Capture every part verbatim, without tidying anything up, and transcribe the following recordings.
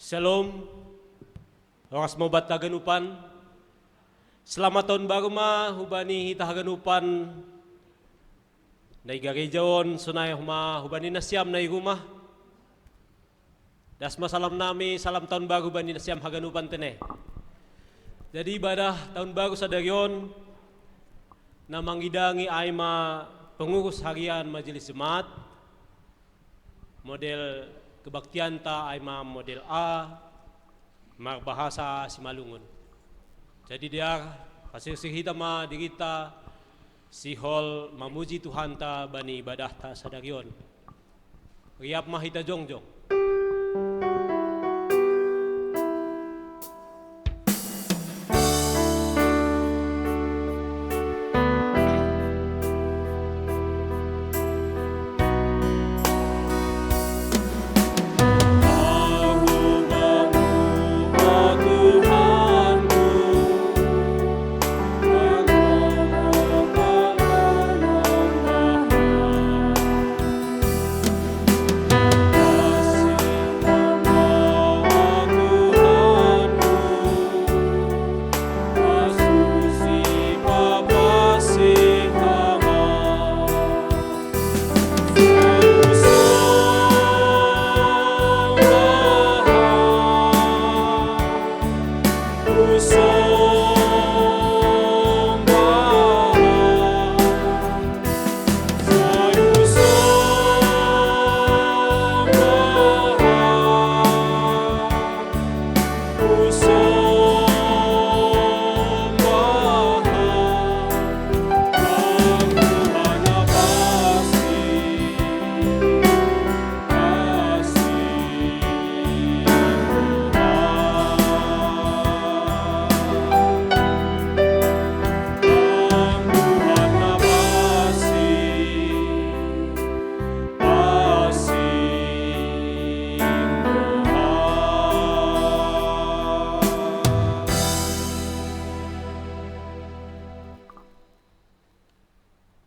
Shalom. Horas ma banta haganupan. Selamat tahun baru ma hubani hita haganupan na i gareja on, sonai ma hubani nasiam na i rumah. Das ma salam nami, salam tahun baru bani nasiam haganupan tene. Jadi ibadah tahun baru sadari on na mangidangi ai ma pengurus harian Majelis Jemaat, model kebaktianta ai ma model A, marbahasa Simalungun. Jadi dear, pasirsir hita ma dirinta sihol mamuji Tuhanta bani ibadahta sadari on. Riap ma hita jongjong.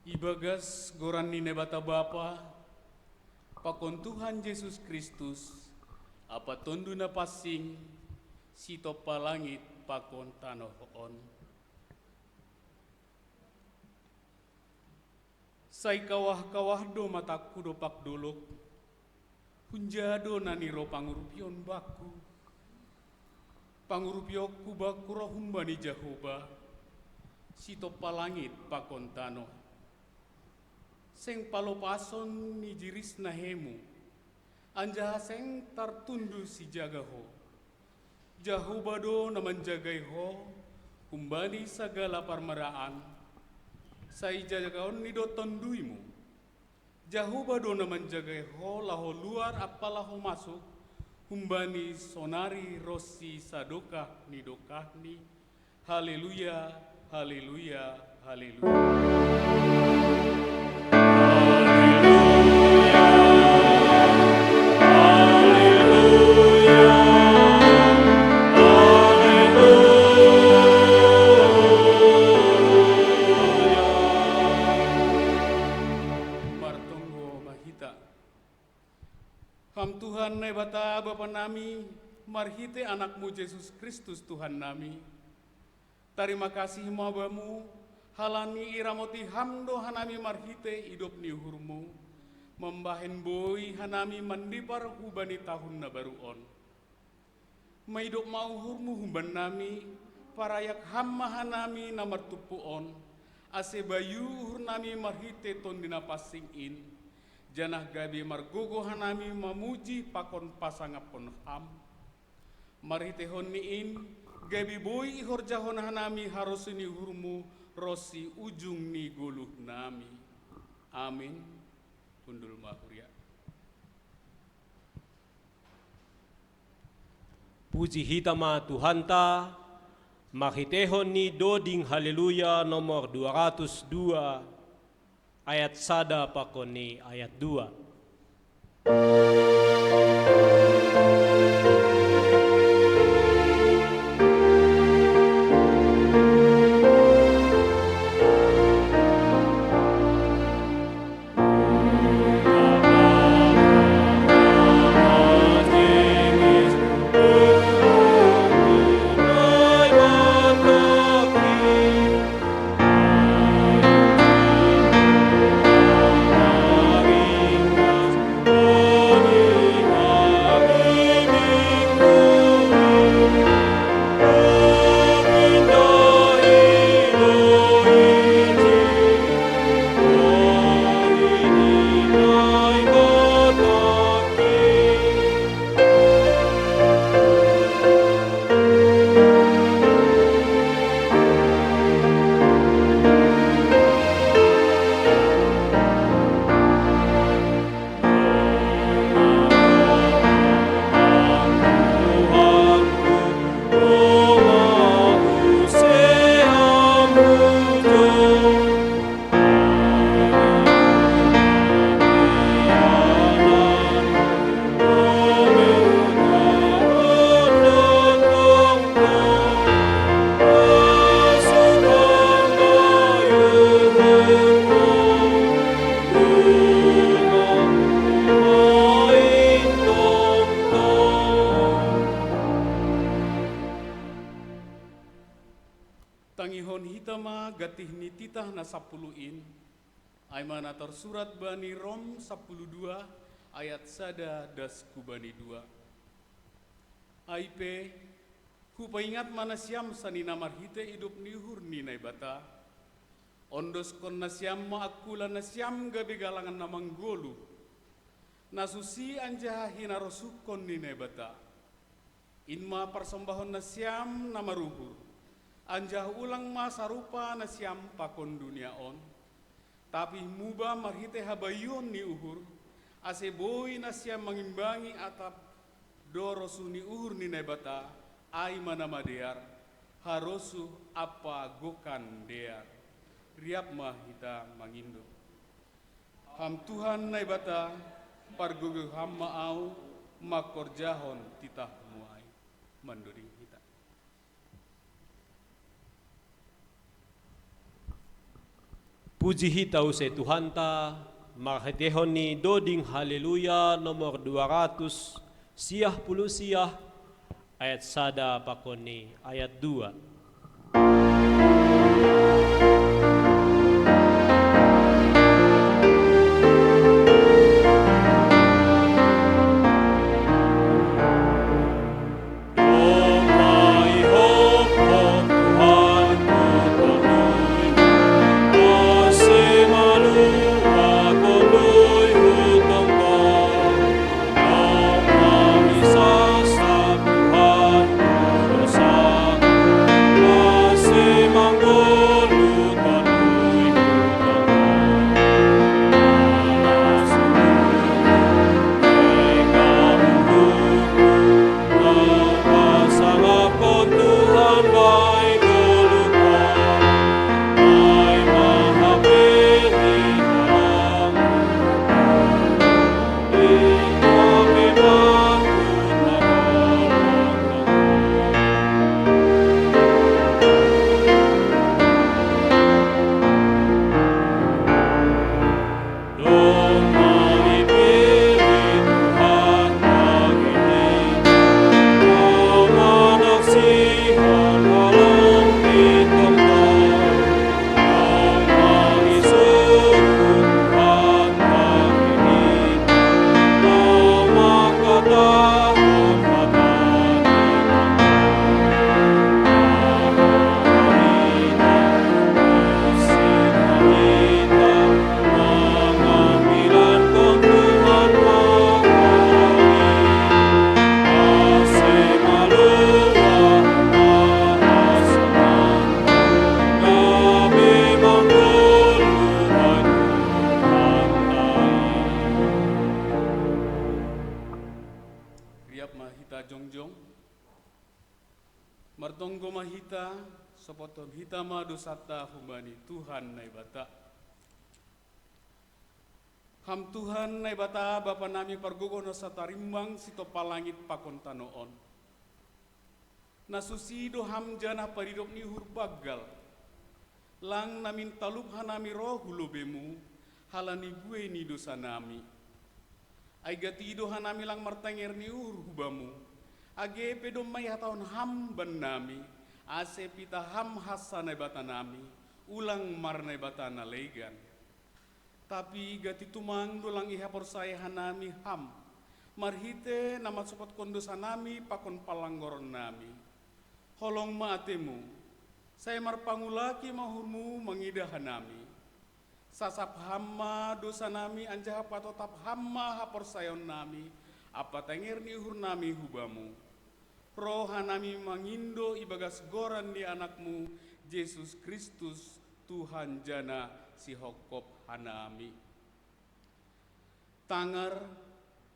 Ibagas goran ni Naibata Bapa, pakon Tuhan Jesus Kristus, Ampa Tondu na pansing, sitompa langit pakon tanoh on. Sai kawah-kawah do matangku dompak dolok, hunja do na niro pangurupion bakku? Pangurupionku bakku ro humbani Jahowa, sitompa langit pakon tanoh. Seng palopason ni jirisna hemu, anjaha seng tartundu sijaga ho. Jahowa do na manjagai ho humbani sagala parmaraan, sai jagaonni do tonduimu. Jahowa do na manjagai ho laho luar ampa laho masuk, humbani sonari ronsi sadokah ni dokahni. Haleluya, haleluya, haleluya. Haleluya, haleluya, haleluya. Martonggo ma hita. Ham Tuhan Naibata Bapa nami, marhite Anakmu Jesus Kristus Tuhan nami, tarima kasih ma Bamu, halani iramoti Ham do hanami marhite idop ni uhurMu, mambahen boi hanami mandipar hubani tahun na baru on. Maidop ma uhurMu humbannami, parayak Ham ma hanami na martumpu on, ase bayu uhurnami marhite Tondi Na Pansing in, janah gabe margogoh hanami mamuji pakon pasangaphon Ham. Marhiteihon ni in, gabe boi ihorjahon hanami harosuh ni uhurMu ronsi ujung ni goluhnami. Amin. Hundul ma huria. Puji hita ma Tuhanta, marhiteihon ni doding Haleluya nomor dua ratus dua, ayat sada pakon ni ayat dua. Tangihon hita ma gantih ni titah na sapuluh in, ai ma na tarsurat bani Rom sapuluh dua ayat sada das hubani dua. Ai pe, hupaingat ma nasiam sanina marhitei idop ni uhur ni Naibata. Ondoskon nasiam ma angkulan nasiam gabe galangan na manggoluh, na susi anjaha hinarosuhkon ni Naibata. In ma parsombahon nasiam na maruhur, anjaha ulang ma sarupa nasiam pakon dunia on, tapi muba marhitei habayuon ni uhur, ase boi nasiam mangimbangi atap do rosuh ni uhur ni Naibata, ai ma na madear, harosuh ampa gokan dear. Riap ma hita mangindo. Ham Tuhan Naibata, pargogoh Ham ma ahu mangkorjahon titahMu ai. Mandoding hita. Puji hita use Tuhanta, marhiteihon ni doding Haleluya nomor dua ratus siah puluh siah, ayat sada pakon ni ayat dua. Riap ma hita jongjong. Martonggo ma hita, sopothon hita ma dosanta humbani Tuhan Naibata. Ham Tuhan Naibata, Bapa nami pargogoh na so tarimbang sitompa langit pakon tano on. Na susi do Ham janah paridop ni uhur banggal. Lang namin talup hanami roh hu lobei-Mu, halani buei ni dosa nami. Ai gati do hanami lang martenger ni uhur hu Bamu, age pe domma ihatahon Ham bannami, ase pitah Ham hansa Naibata nami, ulang marnaibata na legan. Tapi gati tumang do lang ihaporsaya hanami Ham, marhite na mansopotkon dosa nami pakon panlanggoron nami. Holong ma ateMu, sai marpangulaki ma uhur-Mu mangidah hanami. Sasap Ham ma dosa nami anjaha patotap Ham ma haporsayaon nami, ampa tenger ni uhur nami hu Bamu. Roha nami mangindo ibagas goran ni Anak-Mu, Jesus Kristus, Tuhan janah sihongkop hanami. Tangar,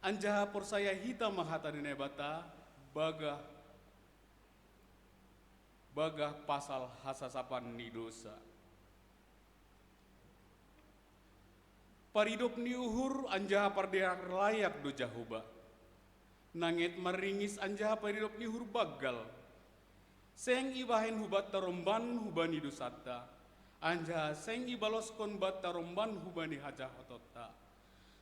anjaha porsaya hita ma hata ni Naibata, bagah, bagah pasal hasasapan ni dosa. Paridop ni uhur anjaha pardear layak do Jahowa. Nanget marringis anjaha paridop ni uhur banggal. Seng ibahen hubanta romban hubani dosanta, anjaha seng ibaloskon banta romban hubani hajahotonta.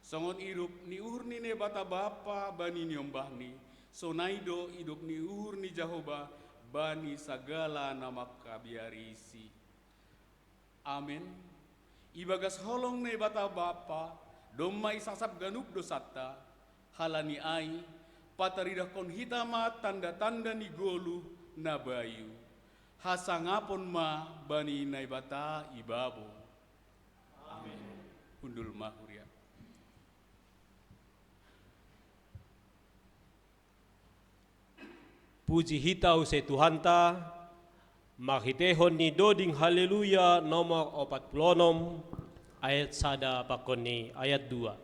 Songon idop ni uhur ni Naibata Bapa bani niombahni, sonai do idop ni uhur ni Jahowa bani sagala na mangkabiarisi. Amen. Ibagas holong Naibata Bapa, domma isasap ganup dosanta, halani ai, pataridahkon hita ma tanda-tanda ni goluh na bayu. Hasangapon ma bani Naibata ibabo. Amen. Hundul ma huria. Puji hita use Tuhanta, marhiteihon ni doding Haleluya nomor opat puluh onom, ayat sada pakon ni ayat dua.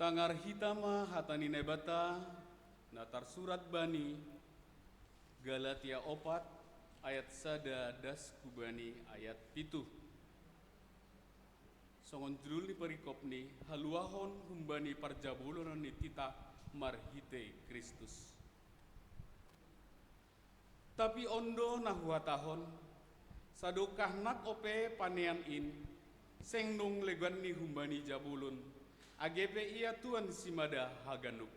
Tangar hita ma hata ni Naibata, na tarsurat bani Galatia opat ayat sada das hubani ayat pitu. Songon judul ni perikop ni, haluahon humbani parjabolonan ni titah marhite Kristus. Tapi on do na huhatahon, sadokah nang ope panean in, seng dong leganni humbani jabolon, age pe ia tuan simada haganup.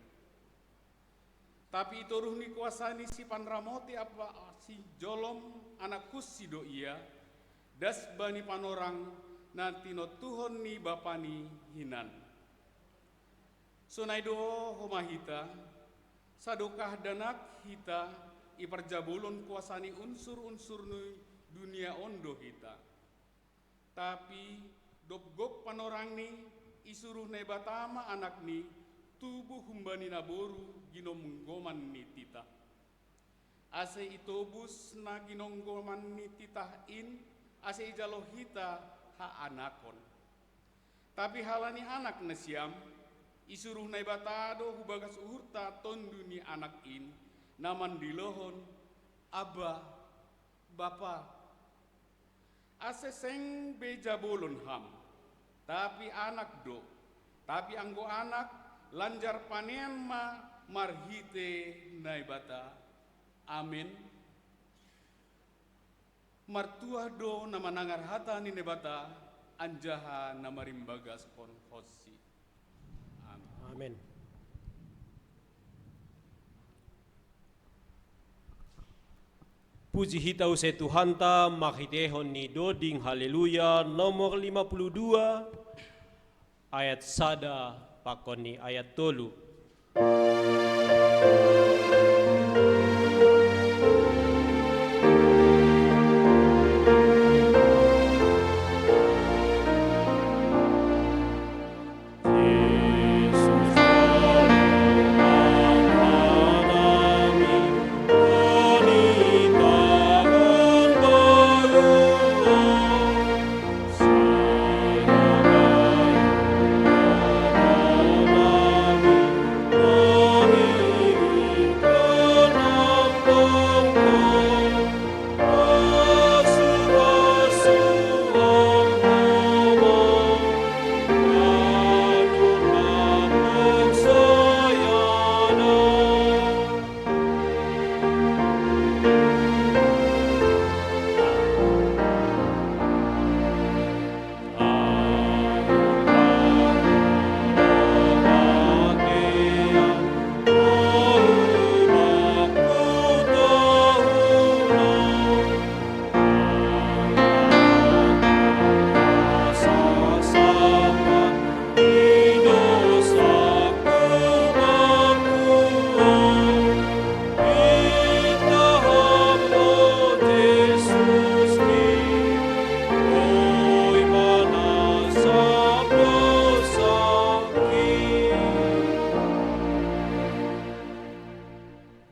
Tapi i toruh ni kuasa ni sipanramoti ampa sijolom anak hunsi do ia, das bani panorang na tinontuhon ni bapani hinan. Sonai do homa hita, sadokah dakdanak hita iparjabolon kuasa ni unsur-unsur ni dunia on do hita. Tapi dob gok panorangni, isuruh Naibata ma anakni tubu humbani naboru ginomgoman ni titah. Ase itobus na ginomgoman ni titah in, ase ijalo hita haanakon. Tapi halani anak nasiam, isuruh Naibata do hubagas uhurta tondu ni anak in, na mandilohon, Abba, Bapa. Ase seng be jabolon ham, tapi anak do, tapi anggo anak, lanjar panean ma marhite Naibata. Amen. Martuah do na manangar hata ni Naibata, anjaha na marimbagaskon honsi. Amen. Amen. Puji hita use Tuhanta marhiteihon ni doding Haleluya nomor lima puluh dua, ayat sada pakon ni ayat tolu.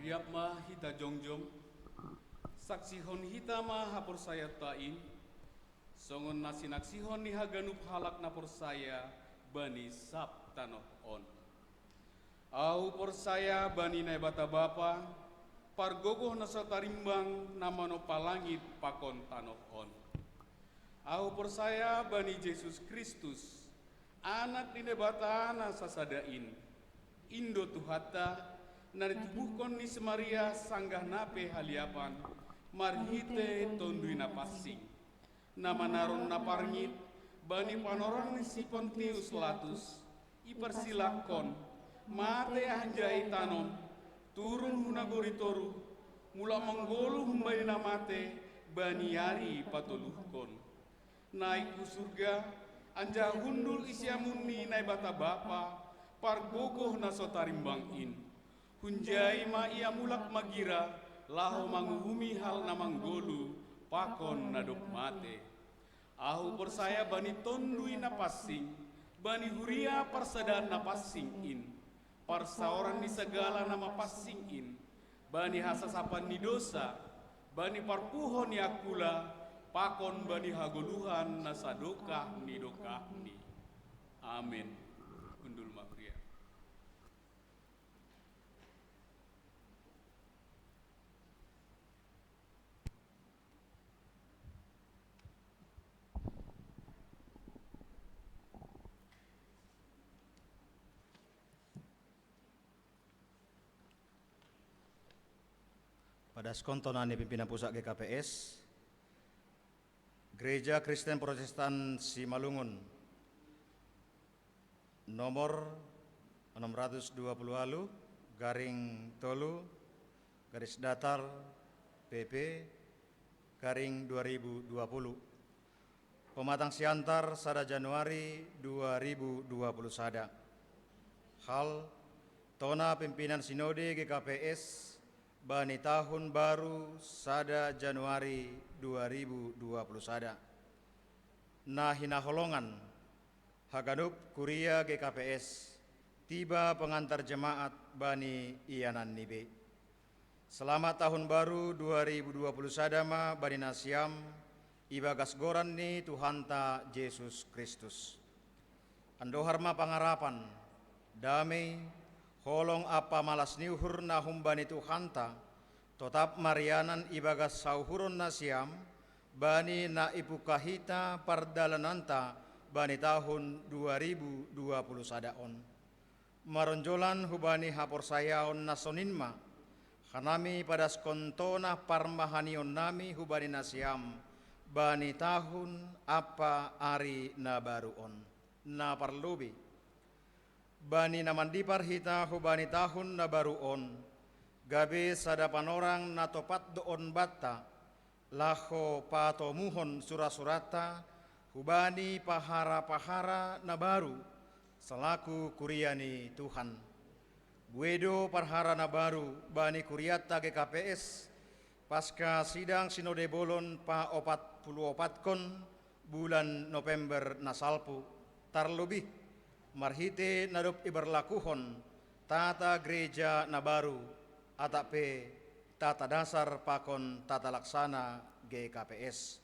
Riap ma hita jongjong, saksihon hita ma haporsayaonta in, songon na sinaksihon ni haganup halak na porsaya bani sab tanoh on. Ahu porsaya bani Naibata Bapa, pargogoh na so tarimbang, na manompa langit pakon tanoh on. Ahu porsaya bani Jesus Kristus, Anak ni Naibata na sasada in, Indo Tuhanta, na nitubuhkon ni si Maria sanggah na pe haliapan, marhite Tonduy Napansing, na manaron na parngit bani panorang ni si Pontius Latus, iparsilangkon, mate anjaha itanom, turun hu nagori toruh, mulak manggoluh humbani na mate bani ari patoluhkon. Naik hu surga, anjaha hundul i siamun ni Naibata Bapa, pargogoh na so tarimbang in. Hunjai ma Ia mulak magira, laho manguhumi hal na manggoluh pakon na dob mate. Ahu porsaya bani Tonduy Napansing, bani huria parsadaan na pansing in, parsaoran ni sagala na mapansing in, bani hasasapan ni dousa, bani parpuho ni angkula, pakon bani hagoluhan na sadokah ni dokahni. Amen. Hundul ma huria. Padashon tona ni pimpinan pusat G K P S, Gereja Kristen Protestan Simalungun, nomor enam ratus dua puluh walu, garing tolu, garis datar, P P, garing dua ribu dua puluh. Pematang Siantar, sada Januari dua ribu dua puluh sada. Hal, tona pimpinan Sinode G K P S bani tahun baru sada Januari dua ribu dua puluh sada. Na hinaholongan, haganup kuria G K P S, tiba pengantar jemaat bani iananni be. Selamat tahun baru dua ribu dua puluh sada ma bani nasiam, ibagas goran ni Tuhanta Jesus Kristus. Andohar ma pangarapan, damei, holong ampa malas ni uhur na humbani Tuhanta, totap marianan ibagas sauhuron nasiam, bani na ipungka hita pardalananta bani tahun dua ribu dua puluh sada on. Maronjolan hubani haporsayaon na sonin ma, hanami padashon tona parmahanionnami hubani nasiam, bani tahun ampa ari na baru on. Na parlobei, bani na mandipar hita hubani tahun na baru on, gabe sada panorang na topat do on banta, laho patomuhon sura-suranta hubani pahara-pahara na baru, salaku kuria ni Tuhan. Wedo parhara na baru bani kuriatta G K P S, pasca sidang sinode bolon pa opat puluh opatkon bulan November na salpu, tarlobih marhite na dob iberlakuhon tata gereja na baru, atap pe tata dasar pakon tata laksana G K P S.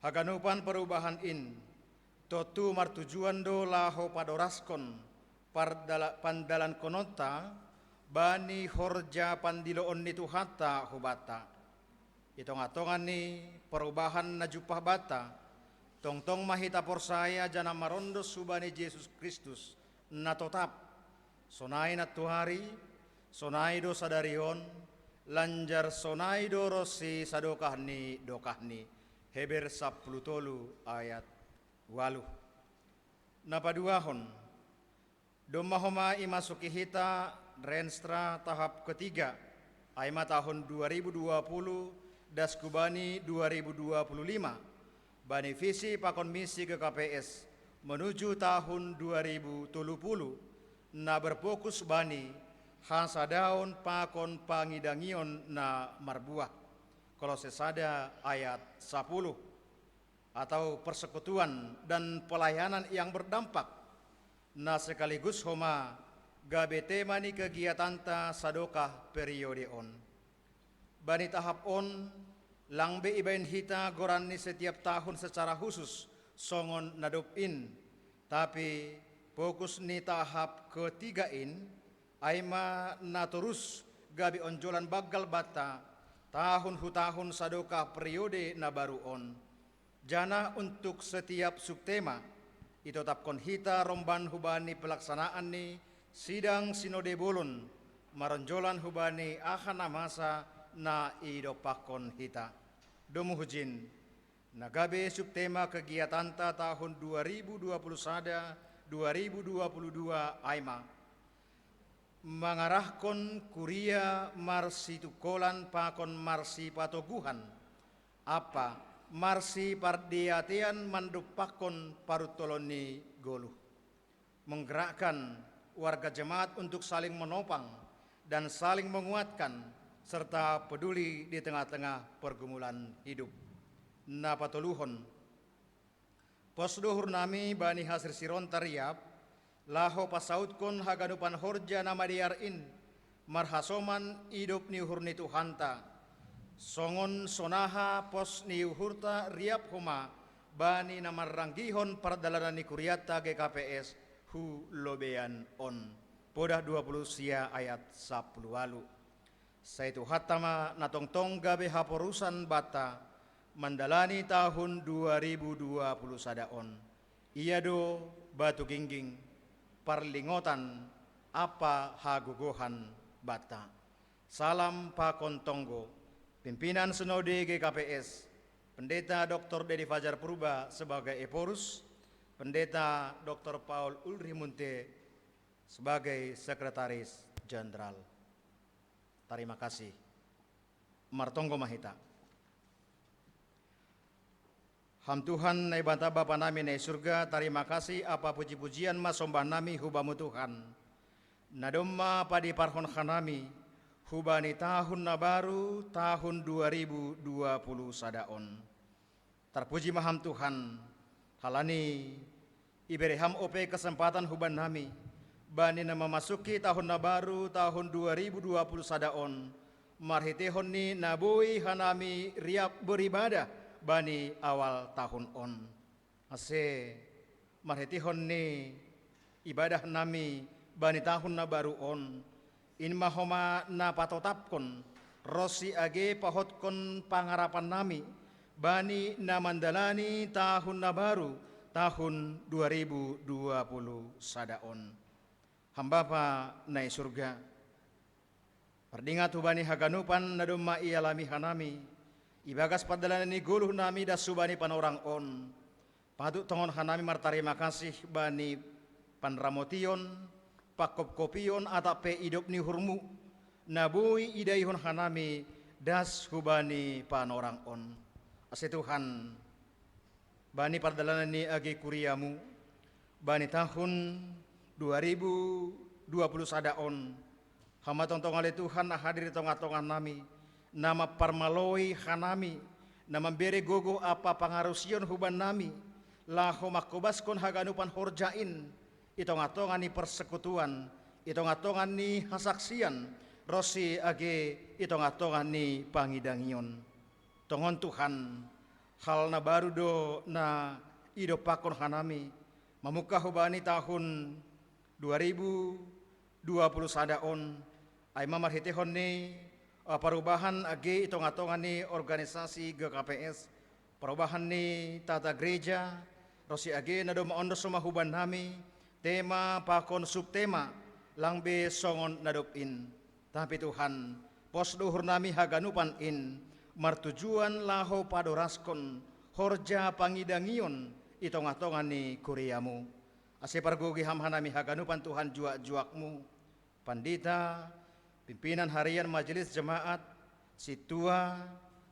Haganupan perubahan in tontu martujuan do laho padoraskon pardala- pandalankononta bani horja pandiloon ni Tuhanta hubanta. I tongah-tongah ni perubahan na jumpah banta, tongtong ma hita porsaya janah marondos hubani Jesus Kristus na totap, sonai nantuari, sonai do sadari on, lanjar sonai do ronsi sadokah ni dokahni. Heber sapuluh tolu ayat waluh. Na paduahon, domma homa imasuki hita renstra tahap ketiga, ai ma tahun dua ribu dua puluh das hubani dua ribu dua puluh lima, bani visi pakon misi G K P S menuju tahun dua ribu tolu puluh, na berfokus bani hasadaon pakon pangidangion na marbuah. Kolose sada ayat sapuluh, atau persekutuan dan pelayanan yang berdampak, na sekaligus homa gabe tema ni kegiatanta sadokah periode on. Bani tahap on, lang be ibahen hita goran ni setiap tahun secara khusus songon na dob in, tapi fokus ni tahap ketiga in, ai ma na torus gabe onjolan banggal banta tahun hu tahun sadokah periode na baru on. Janah untuk setiap subtema, itotapkon hita romban hubani pelaksanaan ni sidang sinode bolon, maronjolan hubani aha na masa na idompakkon hita. Domu hujin, na gabe subtema kegiatanta tahun dua ribu dua puluh sada, dua ribu dua puluh dua ai ma mangarahkon kuria marsitungkolan pakon marsipatoguhan, ampa marsipardiatean mandompakkon paruntolon ni goluh. Menggerakkan warga jemaat untuk saling menopang dan saling menguatkan, serta peduli di tengah-tengah pergumulan hidup. Na patoluhon, pos do uhurnami bani hasirsironta riap, laho pasautkon haganupan horja na madear in, marhasoman idop ni uhur ni Tuhanta. Songon sonaha pos ni uhurta riap homa bani na marranggihon pardalanan ni kuriatta G K P S hu lobeian on. Podah dua puluh sia ayat sapuluh walu. Sai Tuhanta ma na tongtong gabe haporusan banta mandalani tahun dua ribu dua puluh sada on. Ia do batu gingging, parlingotan ampa hagogohan banta. Salam pakon tonggo, pimpinan Sinode G K P S, Pendeta Doktor Dedi Fajar Purba sebagai Ephorus, Pendeta Doktor Paul Ulrich Munte sebagai Sekretaris Jenderal. Tarima kasih. Martonggo ma hita. Ham Tuhan, Naibata Bapa nami na i surga, tarima kasih ampa puji-pujian ma sombah nami hu Bamu Tuhan, na domma padiparhon hanami hubani tahun na baru, tahun dua ribu dua puluh sada on. Tarpuji ma Ham Tuhan, halani ibere Ham ope kesempatan hubannami, bani na mamasuki tahun na baru, tahun dua ribu dua puluh sada on, marhiteihon ni na boi hanami riap beribadah bani awal tahun on. Ase marhiteihon ni ibadah nami bani tahun na baru on, in ma homa na patotapkon, ronsi age pahotkon pangarapan nami bani na mandalani tahun na baru, tahun dua ribu dua puluh sada on. Ham Bapa na i surga, pardingat hubani haganupan na domma ialami hanami ibagas pardalanan ni goluh nami das hubani panorang on, patut tongon hanami martarima kasih bani panramotion, pangkopkopion atap pe idop ni uhurmu, na boi idaihon hanami das hubani panorang on. Ase Tuhan, bani pardalanan ni age kuriamu, bani tahun dua ribu dua puluh sada on, Hamma tongtong ale Tuhan na hadir i tongah-tongah nami, na mamparmaloi hanami, na mambere gogo ampa pangarusion huban nami, laho mangkobaskon haganupan horja in, i tongah-tongah ni persekutuan, i tongah-tongah ni hasaksian, ronsi age i tongah-tongah ni pangidangion. Tongon Tuhan, hal na baru do na idompakkon hanami, mamungka hubani tahun dua ribu dua puluh sada on, ai ma marhiteihon ni, eh, parubahan age i tongah-tongah ni organisasi G K P S, parubahan ni tata gereja, ronsi age na domma ondos homa huban nami, tema pakon subtema, lang be songon na dob in. Tapi Tuhan, pos do uhur nami haganupan in, martujuan laho padoraskon horja pangidangion i tongah-tongah ni kuriamu. Ase pargogoi ham hanami haganupan Tuhan juak-juakmu, pandita, pimpinan harian majelis jemaat, sintua,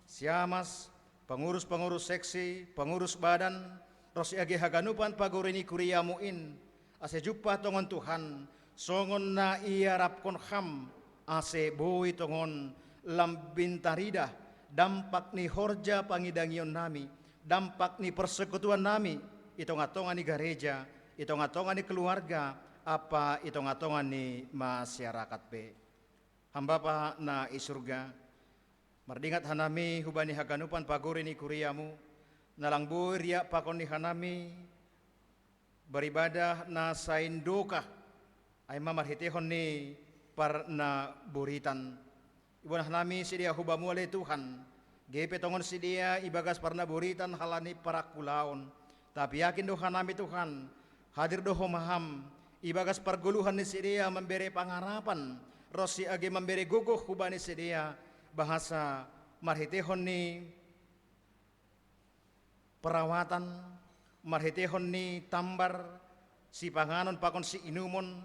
siamas, pengurus-pengurus seksi, pengurus badan, ronsi age haganupan pagori ni kuriamu in, ase jumpah tongon Tuhan, songon na iarapkon ham, ase boi tongon lambin taridah, dampak ni horja pangidangion nami, dampak ni persekutuan nami, i tongah-tongah ni gareja, i tongah-tongah ni keluarga, ampa i tongah-tongah ni masyarakat pe. Ham Bapa na i surga, mardingat hanami hubani haganupan pagori ni kuriamu, na lang boi riak pakon ni hanami, beribadah na saindokah, ai ma marhiteihon ni parnaboritan. Iboan hanami sidea hubamu ale Tuhan, gepe tongon sidea ibagas parnaboritan halani parangkulaon. Tapi yakin do hanami Tuhan, hadir do homa ham, ibagas pargoluhan ni sidea mambere pangarapan, ronsi age mambere gogo hubani sidea, bahasa marhiteihon ni perawatan, marhiteihon ni tambar, sipanganon pakon siinumon,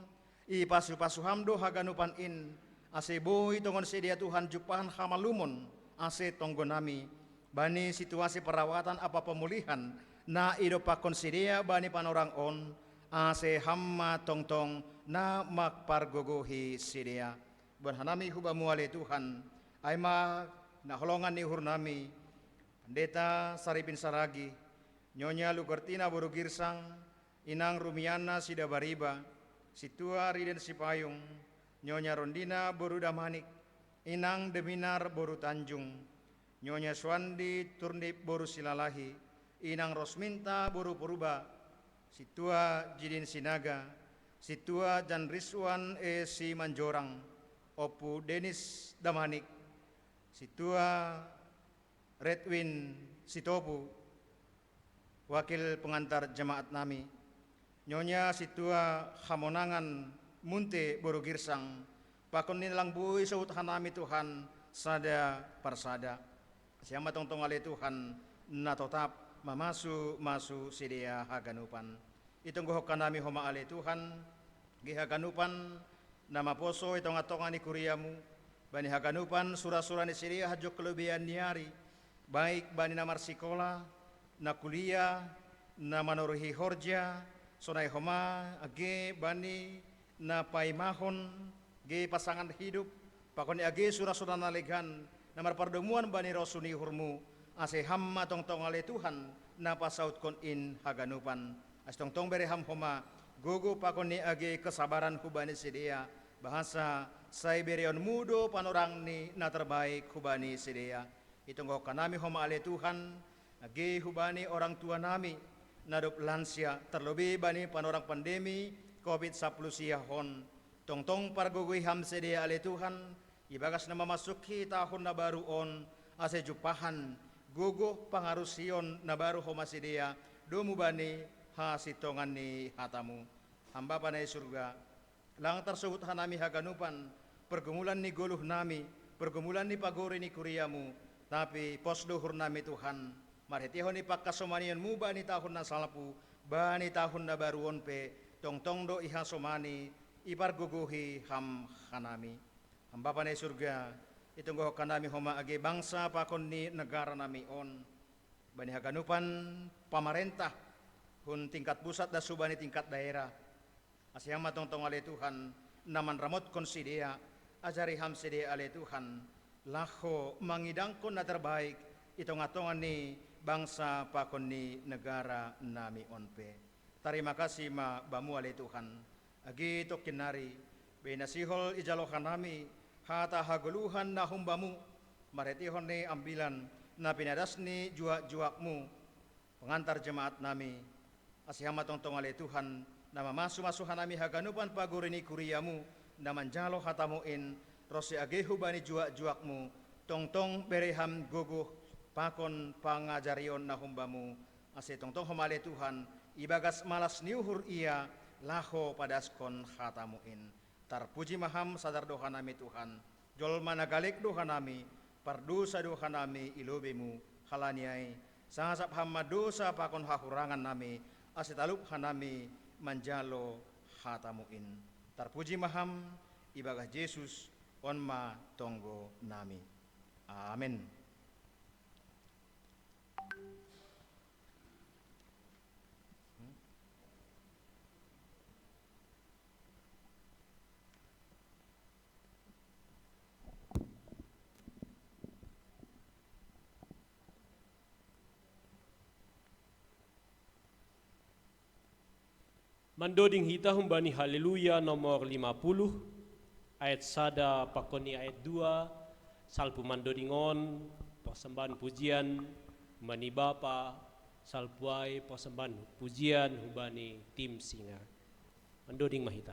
ipasu-pasu ham do haganupan in, ase boi tongon sidea Tuhan jumpahan hamalumon, ase tonggo nami, bani situasi perawatan ampa pemulihan, na idompakkon sidea bani panorang on, ase ham ma tongtong na mampargogohi sidea. Iboan hanami hubamu ale Tuhan, ai ma na holongan ni uhur nami, Pandita Saripin Saragi, Nyonya Lukertina boru Girsang, Inang Rumiana Sidabariba, Sintua Riden Sipayung, Nyonya Rondina boru Damanik, Inang Deminar boru Tanjung, Nyonya Suandi Turnip boru Silalahi, Inang Rosminta boru Purba, Sintua Jidin Sinaga, Sintua Jan Rizwan e Simanjorang, Ompu Denis Damanik, Sintua Redwin Sitopu, wakil pengantar jemaat nami, Nyonya Sintua Hamonangan Munte boru Girsang, pakon ni na lang boi sohut hanami Tuhan sada parsada. Ase ham ma tongtong ale Tuhan, na totap mamasu-masu sidea haganupan. Itonggohon hanami homa ale Tuhan, age haganupan na maposo i tongah-tongah ni kuriamu, bani haganupan sura-sura ni sidea hadjok lobeian ni ari, baik bani na marsikola, na kuliah, na manoruhi horja, sonai homa age bani na paimahon, age pasangan hidup, pakon ni age sura-sura na legan, na marpardomuan bani rosu ni uhurmu, ase ham ma tongtong ale Tuhan, na pasautkon in haganupan. Ase tongtong bere ham homa, gogo pakon ni age kesabaran hubani sidea, bahasa sai bereonmu do panorang ni na terbaik hubani sidea. Itonggohon hanami homa ale Tuhan, age hubani orang tua nami, na dob lansia, terlebih bani panorang pandemi covid sampulu sia on. Tongtong pargogoi ham sidea ale Tuhan, ibagas na mamasuki tahun na baru on, ase jumpahan, gogo pangarusion na baru homa sidea, domu bani hasintongan ni hatamu. Ham Bapa na i surga, lang tarsohut hanami haganupan, pergumulan ni goluh nami, pergumulan ni pagori ni kuriamu, tapi pos do uhur nami Tuhan, marhiteihon ni pangkasomanianmu bani tahun na salpu, bani tahun na baru on pe, tongtong do ihasomani, ipargogohi ham hanami. Ham Bapa na i surga, itonggohon hanami homa age bangsa pakon ni negara nami on, bani haganupan pamarentah, hun tingkat pusat das hubani tingkat daerah. Ase ham ma tongtong ale Tuhan, na manramotkon sidea, Ajari ham sidea ale Tuhan, laho mangidangkon na terbaik i tonga-tonga ni bangsa pakon ni negara nami on pe. Tarima kasih ma Bamu ale Tuhan, agi tongkin nari, bena sihol ijalo hanami hata hagoluhan na humbamu, marhiteihon ni ambilan na pinadas ni juak-juakmu, pengantar jemaat nami, ase ham ma tongtong ale Tuhan, na mamasu-masu hanami haganupan pagori ni kuriamu, na manjalo hatamu in, ronsi age hubani juak-juakmu, tongtong bere ham gogoh pakon pangajarion na humbamu, ase tongtong homa ale Tuhan, ibagas malas ni uhur ia, laho padaskon hatamu in. Tarpuji ma ham sadar do hanami Tuhan, jolma na galek do hanami, pardosa do hanami i lobeimu, halani ai, sasap ham ma dosa pakon hahurangan nami, ase talup hanami manjalo hatamu in. Tarpuji ma ham, ibagas Jesus, on ma tonggo nami. Amen. Mandoding hita humbani Haleluya nomor lima puluh, ayat sada pakon ni ayat dua, salpu mandoding on, persembahan pujian, humbani Bapa, salpu ai persembahan pujian, humbani tim singer. Mandoding ma hita.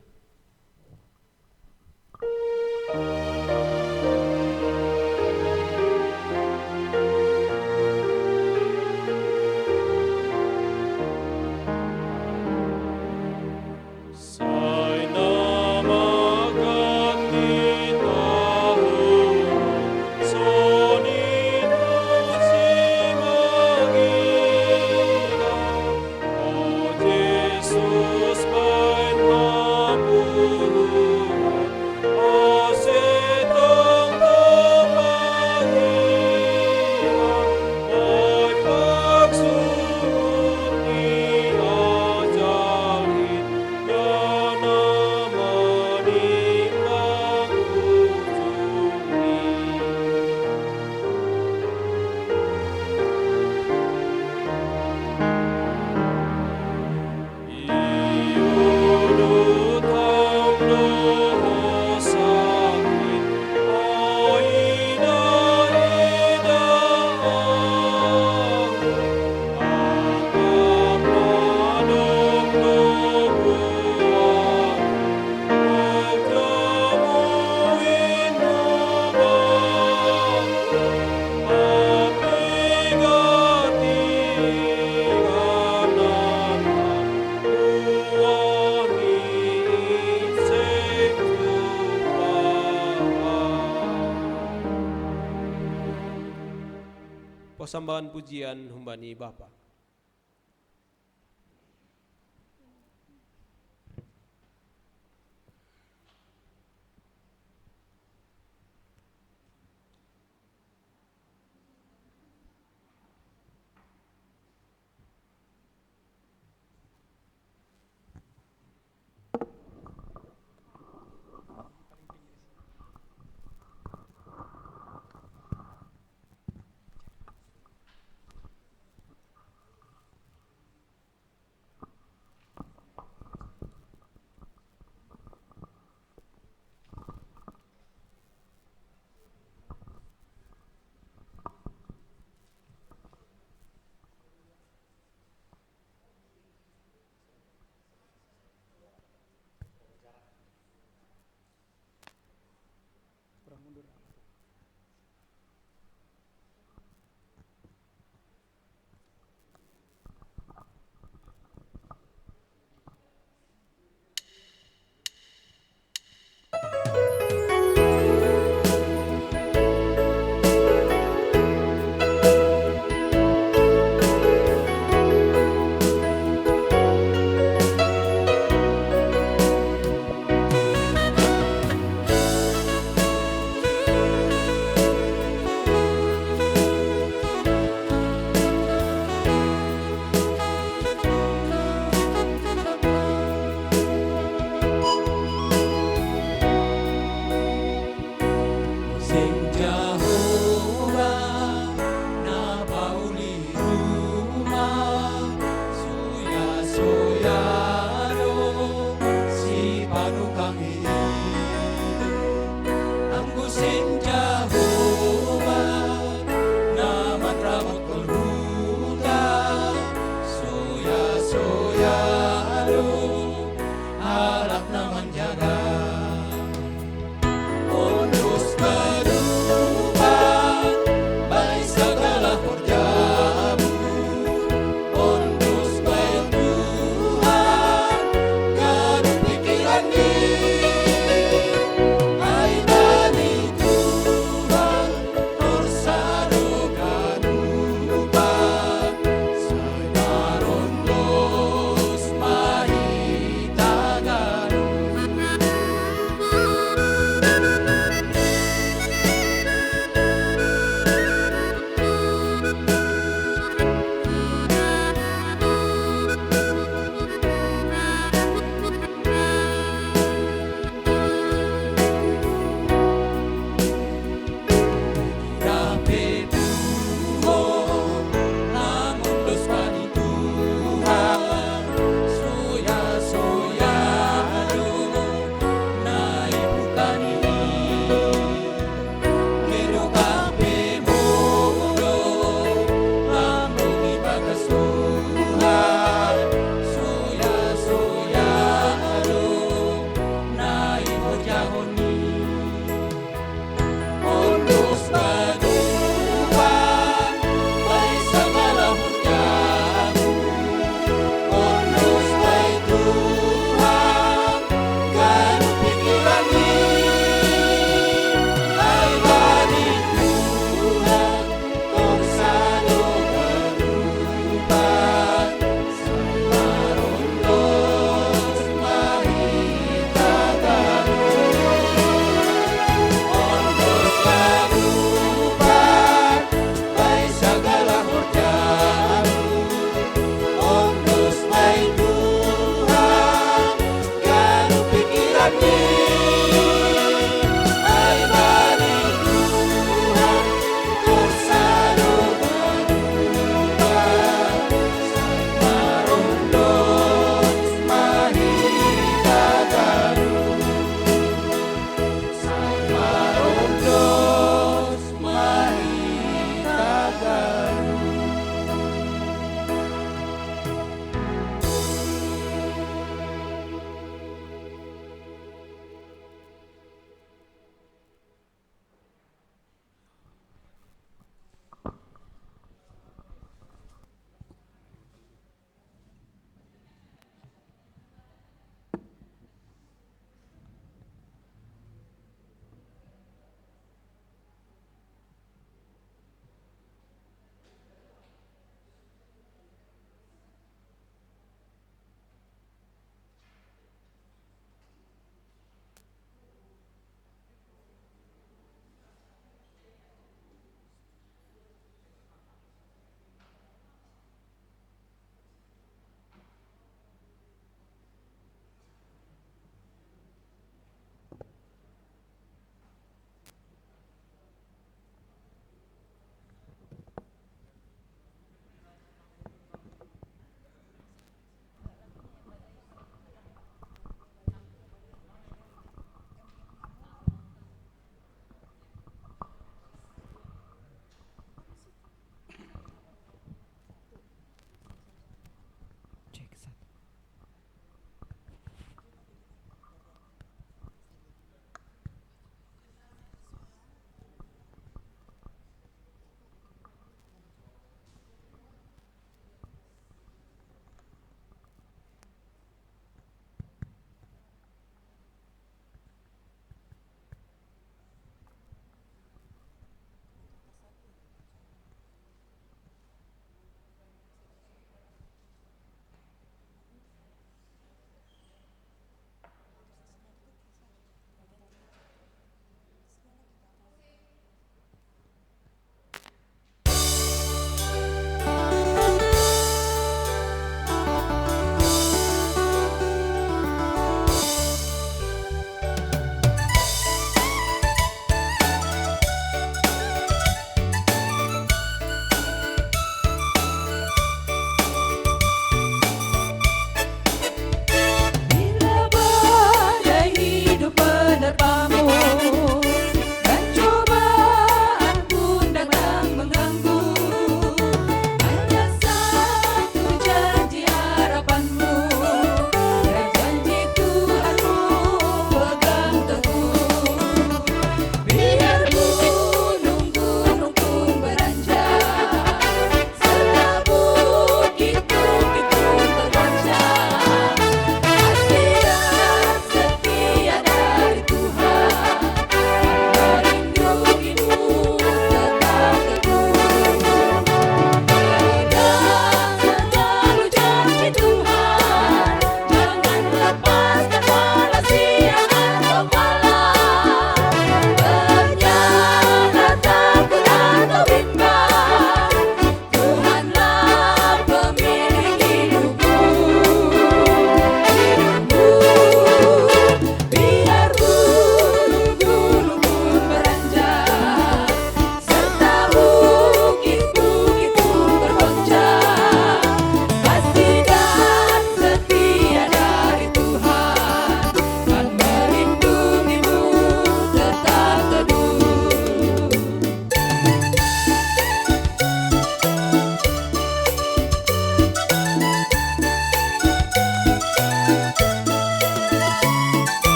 Persembahan pujian humbani Bapa.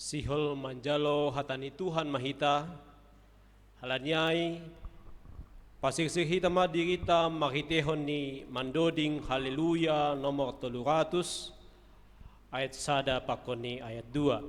Sihol manjalo hata ni Tuhan mahita, halaniai, pasirsir hita ma dirita marhiteihon ni mandoding Haleluya nomor tolu ratus, ayat sada pakon ni ayat dua.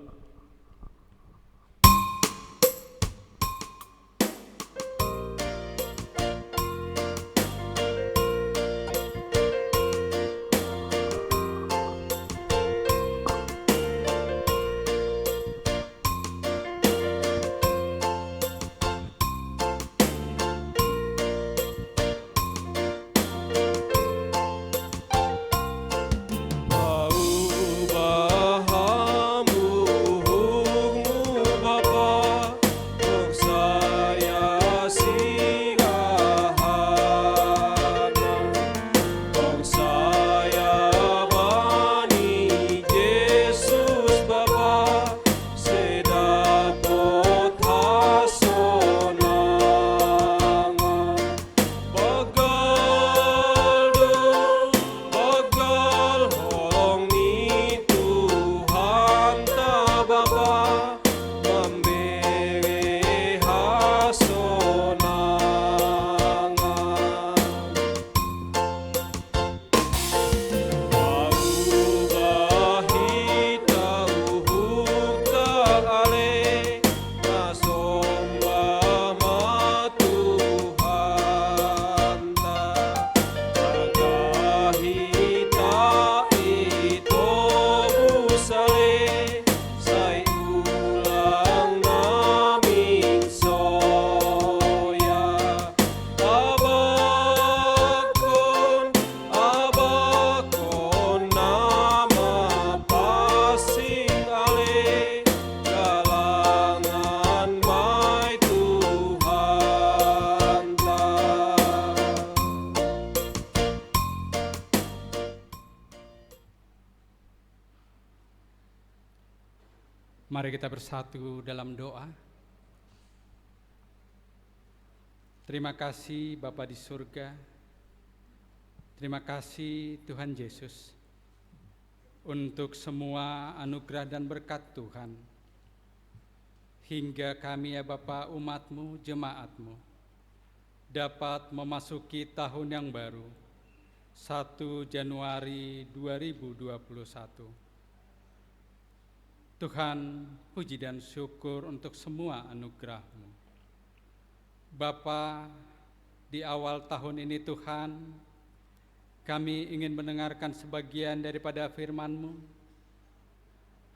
Mari kita bersatu dalam doa. Terima kasih Bapa di surga. Terima kasih Tuhan Yesus untuk semua anugerah dan berkat Tuhan. Hingga kami ya Bapa umat-Mu, jemaat-Mu, dapat memasuki tahun yang baru, satu Januari dua ribu dua puluh satu. Tuhan, puji dan syukur untuk semua anugerah-Mu. Bapa, di awal tahun ini Tuhan, kami ingin mendengarkan sebagian daripada firman-Mu.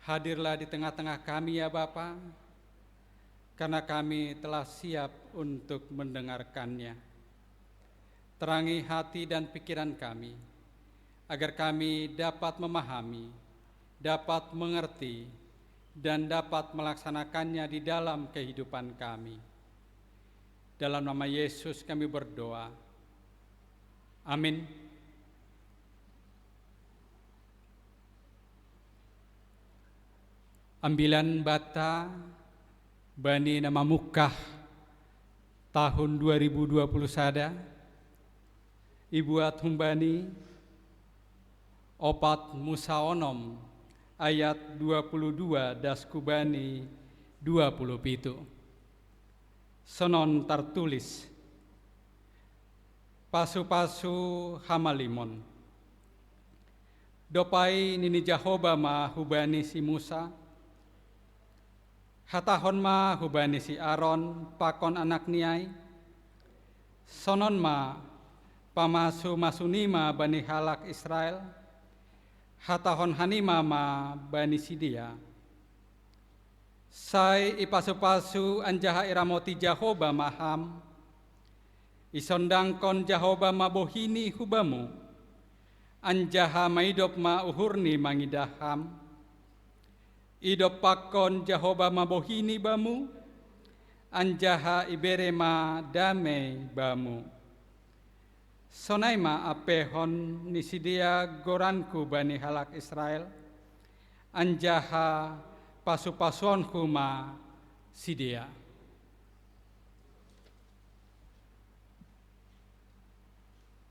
Hadirlah di tengah-tengah kami ya Bapa, karena kami telah siap untuk mendengarkannya. Terangi hati dan pikiran kami, agar kami dapat memahami, dapat mengerti, dan dapat melaksanakannya di dalam kehidupan kami. Dalam nama Yesus kami berdoa. Amin. Ambilan bata bani na mamungkah tahun dua ribu dua puluh sada, ibuat humbani opat Musa onom ayat dua puluh dua das ku bani dua puluh pitu. Sonon tartulis: Pasu-pasu hamalimon. Dob ai nini Jahowa ma hubani si Musa: Hatahon ma hubani si Aron pakon anak ni ai: Sonon ma, pamasu-masu nima bani halak Israel, hatahon hanima ma bani sidea: Sai ipasu-pasu anjaha iramoti Jahowa ma ham, isondangkon Jahowa ma bohini hubamu, anjaha maidop ma uhurni mangidah ham. Idompakkon Jahowa ma bohini bamu, anjaha ibere ma damei bamu. Sonai ma ampehon ni sidea goranku bani halak Israel, anjaha pasu-pasuonku ma sidea.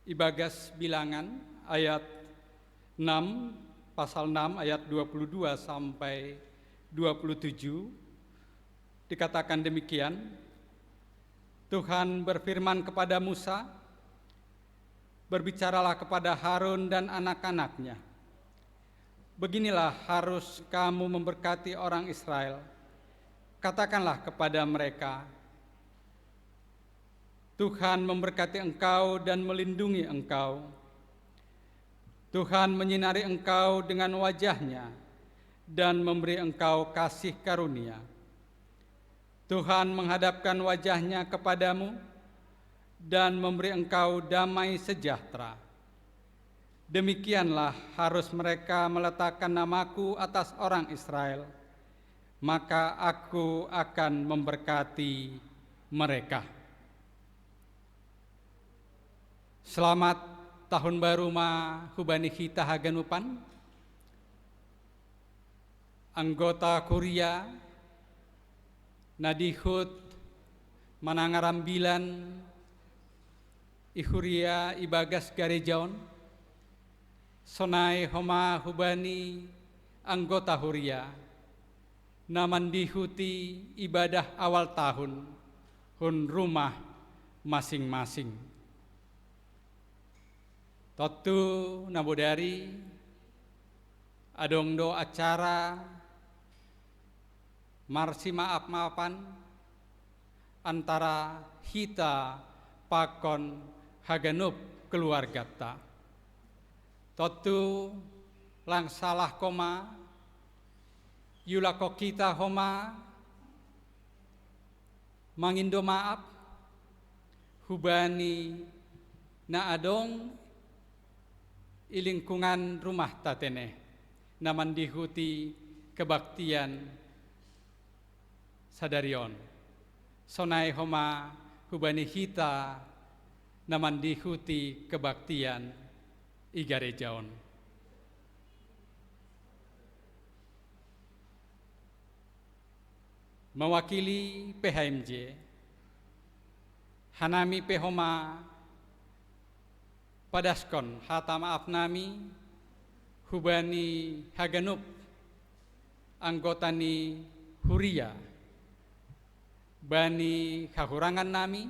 Ibagas Bilangan ayat enam, pasal enam ayat dua puluh dua sampai dua puluh tujuh dikatakan demikian, Tuhan berfirman kepada Musa, "Berbicaralah kepada Harun dan anak-anaknya. Beginilah harus kamu memberkati orang Israel. Katakanlah kepada mereka, 'Tuhan memberkati engkau dan melindungi engkau. Tuhan menyinari engkau dengan wajahnya dan memberi engkau kasih karunia. Tuhan menghadapkan wajahnya kepadamu dan memberi engkau damai sejahtera.' Demikianlah harus mereka meletakkan namaku atas orang Israel, maka aku akan memberkati mereka." Selamat tahun baru ma hubani hita haganupan, anggota kuria na dihut manangarambilan i huria ibagas gareja on. Sonai homa hubani anggota huria na mandihuti ibadah awal tahun hun rumah masing-masing. Tontu na bodari adong do acara marsimaaf-maafan antara hita pakon haganup keluargata. Tontu lang salah homa, iulak hita homa mangindo maaf hubani na adong i lingkungan rumahta tene na mandihuti kebaktian sadari on. Sonai homa hubani hita na mandihuti kebaktian i gareja on. Mewakili P H M J, hanami pe homa padaskon hata maaf nami hubani haganup anggota ni huria bani hahurangan nami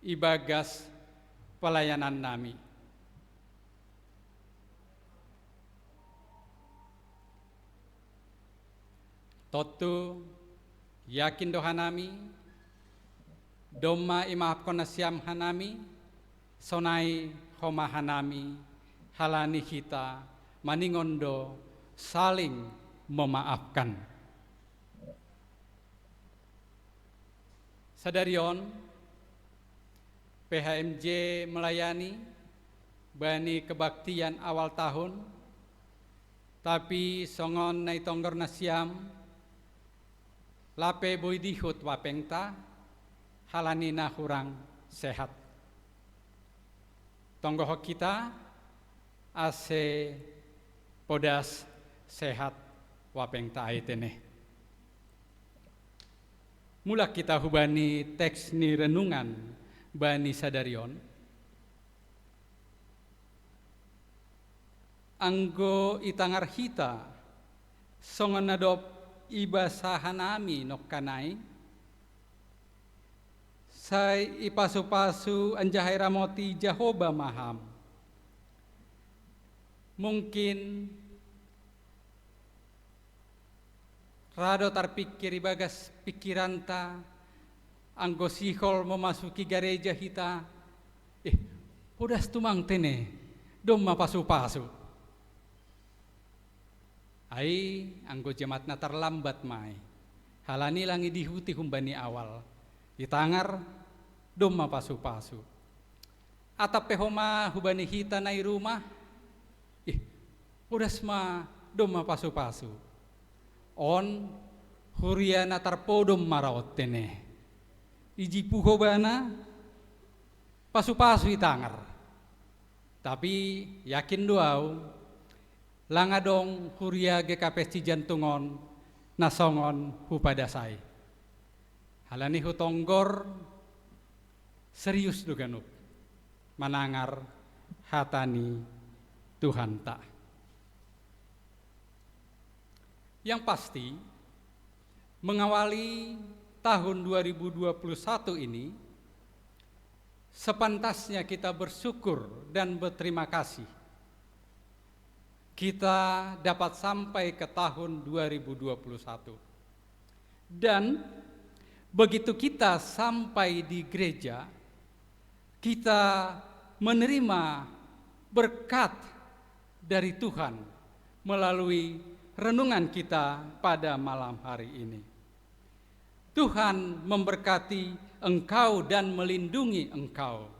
ibagas pelayanan nami. Tontu yakin do hanami, domma imaafkon nasiam hanami, sonai homa hanami, halani hita maningon do saling memaafkan. Sadari on, P H M J melayani bani kebaktian awal tahun, tapi songon na itonggor nasiam, lape boi dihut wapengta, halani na hurang sehat. Tonggohon hita, ase podas sehat wapengta ai tene. Mulak hita hubani teks ni renungan bani sadari on. Anggo itangar hita, songon na dob ibasa hanami nongkanai, sai ipasu-pasu anjaha iramoti Jahowa ma ham. Mungkin ra do tarpikir ibagas pikiranta, anggo sihol memasuki gareja hita, eh, podas tumang tene, domma pasu-pasu. Ai anggo jemaat na tarlambat ma i, halani lang idihuti humbani awal, itangar, domma pasu-pasu. Atap pe homa hubani hita na i rumah, ih, podas ma, domma pasu-pasu. On huria na tarpodom ma ra on tene. Ijipu hobana, pasu-pasu itangar. Tapi yakin do au, lang adong huria G K P S Cijantung on na songon hupadas ai. Halani hutonggor, serius do ganup manangar hata ni Tuhanta. Yang pasti, mengawali tahun dua ribu dua puluh satu ini, sepantasnya kita bersyukur dan berterima kasih. Kita dapat sampai ke tahun dua ribu dua puluh satu. Dan begitu kita sampai di gereja, kita menerima berkat dari Tuhan melalui renungan kita pada malam hari ini. Tuhan memberkati engkau dan melindungi engkau.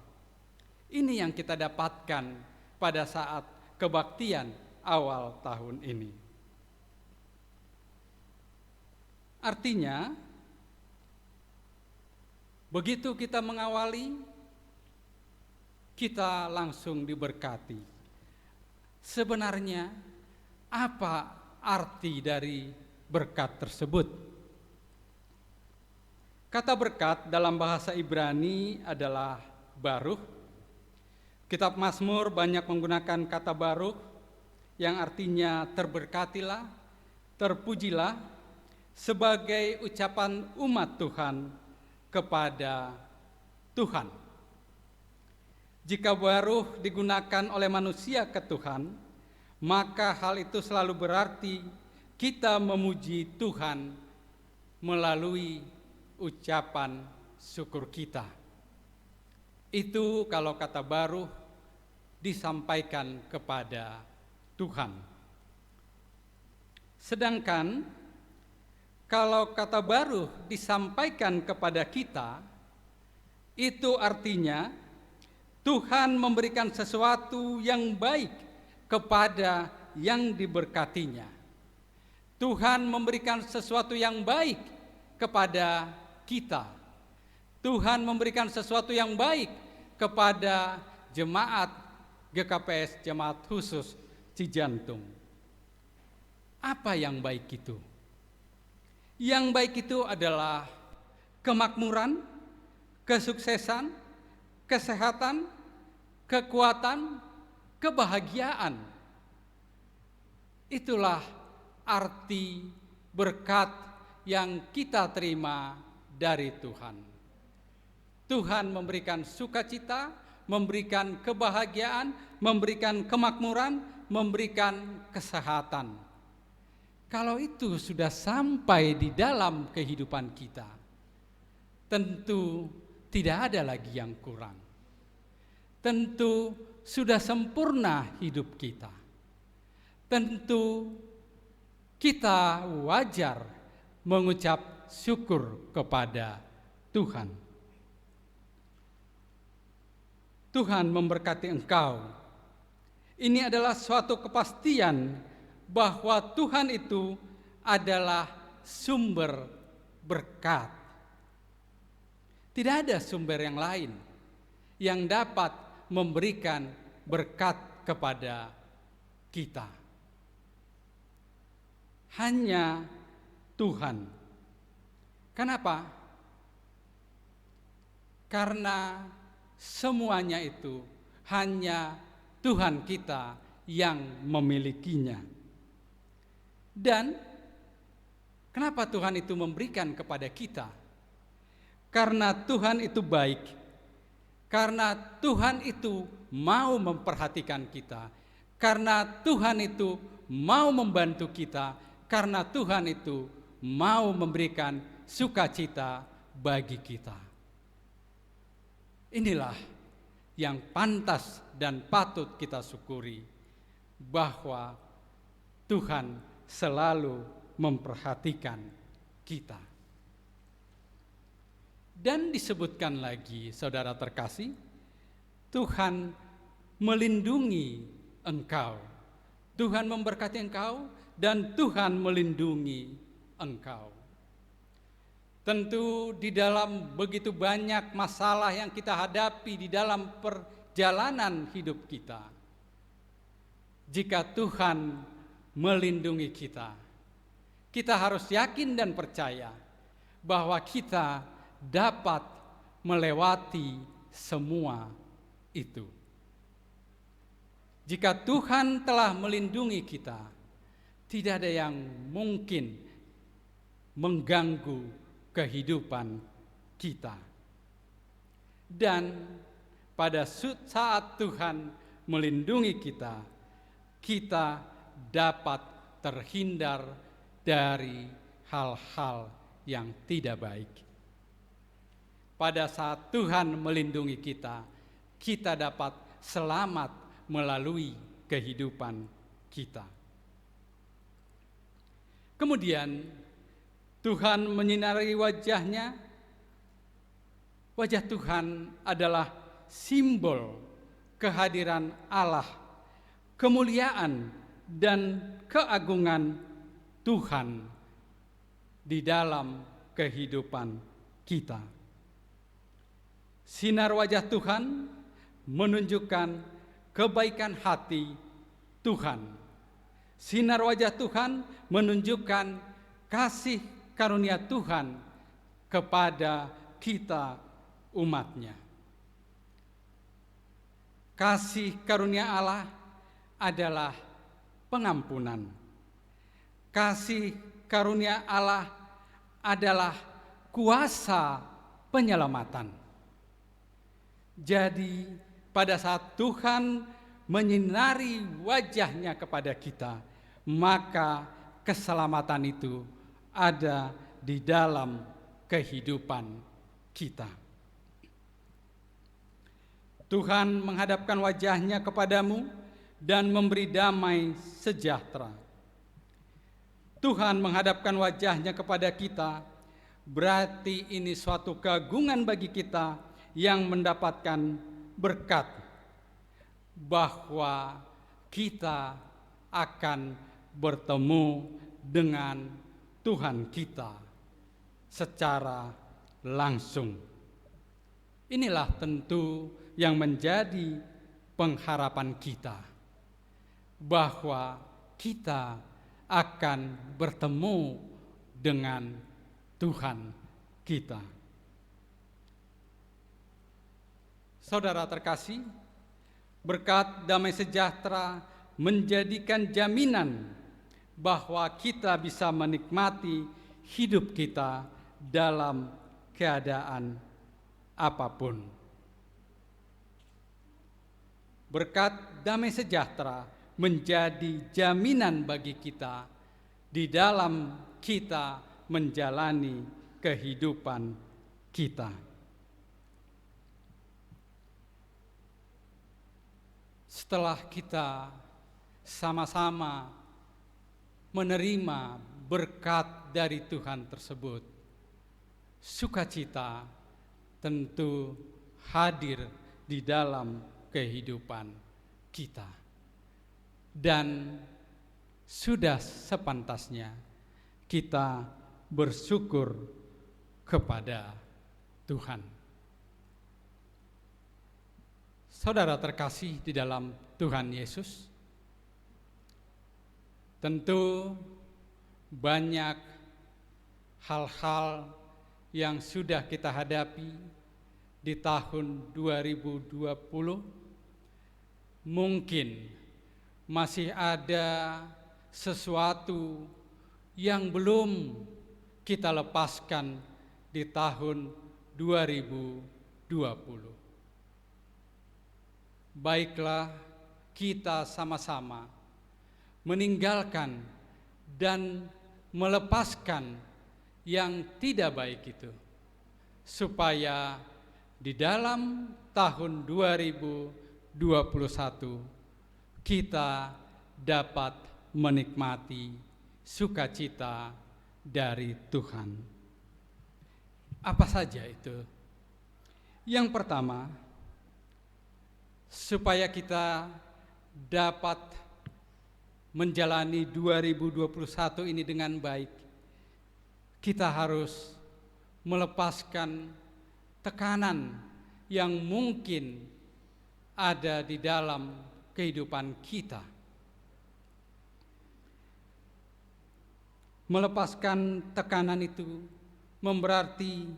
Ini yang kita dapatkan pada saat kebaktian awal tahun ini. Artinya, begitu kita mengawali, kita langsung diberkati. Sebenarnya, apa arti dari berkat tersebut? Kata berkat dalam bahasa Ibrani adalah baruch. Kitab Mazmur banyak menggunakan kata baruch, yang artinya terberkatilah, terpujilah, sebagai ucapan umat Tuhan kepada Tuhan. Jika baruch digunakan oleh manusia ke Tuhan, maka hal itu selalu berarti kita memuji Tuhan melalui ucapan syukur kita. Itu kalau kata baruch disampaikan kepada Tuhan. Sedangkan kalau kata baruch disampaikan kepada kita, itu artinya Tuhan memberikan sesuatu yang baik kepada yang diberkatinya. Tuhan memberikan sesuatu yang baik kepada kita. Tuhan memberikan sesuatu yang baik kepada jemaat G K P S, Jemaat Khusus Cijantung. Apa yang baik itu? Yang baik itu adalah kemakmuran, kesuksesan, kesehatan, kekuatan, kebahagiaan. Itulah arti berkat yang kita terima dari Tuhan. Tuhan memberikan sukacita, memberikan kebahagiaan, memberikan kemakmuran, memberikan kesehatan. Kalau itu sudah sampai di dalam kehidupan kita, tentu tidak ada lagi yang kurang. Tentu sudah sempurna hidup kita. Tentu kita wajar mengucap syukur kepada Tuhan. Tuhan memberkati engkau. Ini adalah suatu kepastian bahwa Tuhan itu adalah sumber berkat. Tidak ada sumber yang lain yang dapat memberikan berkat kepada kita. Hanya Tuhan. Kenapa? Karena semuanya itu hanya Tuhan kita yang memilikinya. Dan kenapa Tuhan itu memberikan kepada kita? Karena Tuhan itu baik. Karena Tuhan itu mau memperhatikan kita. Karena Tuhan itu mau membantu kita. Karena Tuhan itu mau memberikan sukacita bagi kita. Inilah yang pantas dan patut kita syukuri, bahwa Tuhan selalu memperhatikan kita. Dan disebutkan lagi, saudara terkasih, Tuhan melindungi engkau. Tuhan memberkati engkau dan Tuhan melindungi engkau. Tentu di dalam begitu banyak masalah yang kita hadapi di dalam perjalanan hidup kita, jika Tuhan melindungi kita, kita harus yakin dan percaya bahwa kita dapat melewati semua itu. Jika Tuhan telah melindungi kita, Tidak ada yang mungkin mengganggu kehidupan kita. Dan pada saat Tuhan melindungi kita, kita dapat terhindar dari hal-hal yang tidak baik. Pada saat Tuhan melindungi kita, kita dapat selamat melalui kehidupan kita. Kemudian Tuhan menyinari wajahnya. Wajah Tuhan adalah simbol kehadiran Allah, kemuliaan dan keagungan Tuhan di dalam kehidupan kita. Sinar wajah Tuhan menunjukkan kebaikan hati Tuhan. Sinar wajah Tuhan menunjukkan kasih karunia Tuhan kepada kita, umatnya. Kasih karunia Allah adalah pengampunan. Kasih karunia Allah adalah kuasa penyelamatan. Jadi, pada saat Tuhan menyinari wajahnya kepada kita, maka keselamatan itu ada di dalam kehidupan kita. Tuhan menghadapkan wajahnya kepadamu dan memberi damai sejahtera. Tuhan menghadapkan wajahnya kepada kita, berarti ini suatu keagungan bagi kita yang mendapatkan berkat, bahwa kita akan bertemu dengan Tuhan kita secara langsung. Inilah tentu yang menjadi pengharapan kita, bahwa kita akan bertemu dengan Tuhan kita. Saudara terkasih, berkat damai sejahtera menjadikan jaminan bahwa kita bisa menikmati hidup kita dalam keadaan apapun. Berkat damai sejahtera menjadi jaminan bagi kita di dalam kita menjalani kehidupan kita. Setelah kita sama-sama menerima berkat dari Tuhan tersebut, sukacita tentu hadir di dalam kehidupan kita. Dan sudah sepantasnya kita bersyukur kepada Tuhan. Saudara terkasih di dalam Tuhan Yesus, tentu banyak hal-hal yang sudah kita hadapi di tahun dua ribu dua puluh. Mungkin masih ada sesuatu yang belum kita lepaskan di tahun dua ribu dua puluh. Baiklah, kita sama-sama meninggalkan dan melepaskan yang tidak baik itu, supaya di dalam tahun dua ribu dua puluh satu kita dapat menikmati sukacita dari Tuhan. Apa saja itu? Yang pertama, supaya kita dapat menjalani dua ribu dua puluh satu ini dengan baik, kita harus melepaskan tekanan yang mungkin ada di dalam kehidupan kita. Melepaskan tekanan itu memberarti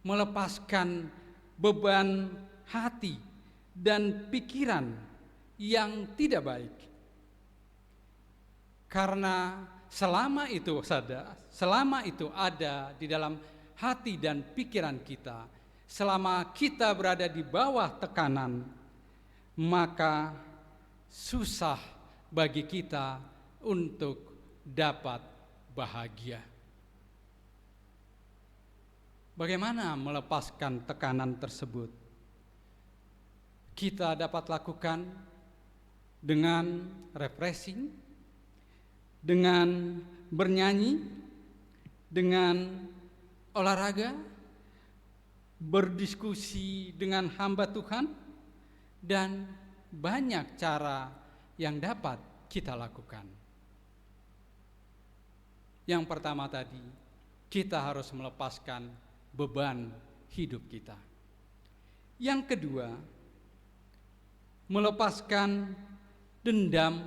melepaskan beban hati dan pikiran yang tidak baik. Karena selama itu ada, selama itu ada di dalam hati dan pikiran kita, selama kita berada di bawah tekanan, maka susah bagi kita untuk dapat bahagia. Bagaimana melepaskan tekanan tersebut? Kita dapat lakukan dengan refreshing, dengan bernyanyi, dengan olahraga, berdiskusi dengan hamba Tuhan, dan banyak cara yang dapat kita lakukan. Yang pertama tadi, kita harus melepaskan beban hidup kita. Yang kedua, melepaskan dendam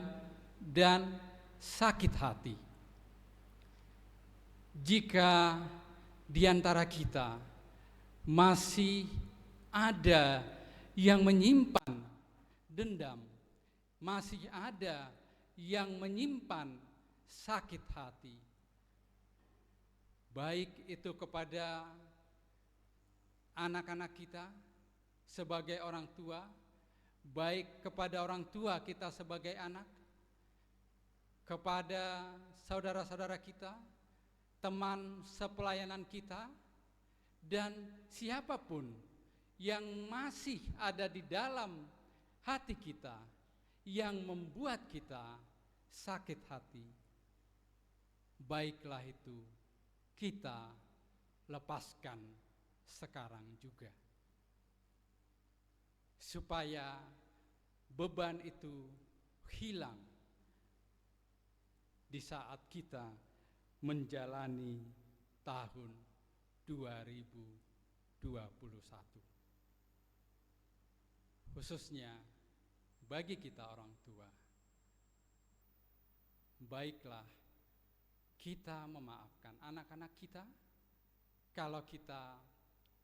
dan sakit hati. Jika di antara kita masih ada yang menyimpan dendam, masih ada yang menyimpan sakit hati, baik itu kepada anak-anak kita sebagai orang tua, baik kepada orang tua kita sebagai anak, kepada saudara-saudara kita, teman sepelayanan kita, dan siapapun yang masih ada di dalam hati kita yang membuat kita sakit hati, baiklah itu kita lepaskan sekarang juga, supaya beban itu hilang di saat kita menjalani tahun dua ribu dua puluh satu. Khususnya bagi kita orang tua, baiklah kita memaafkan anak-anak kita kalau kita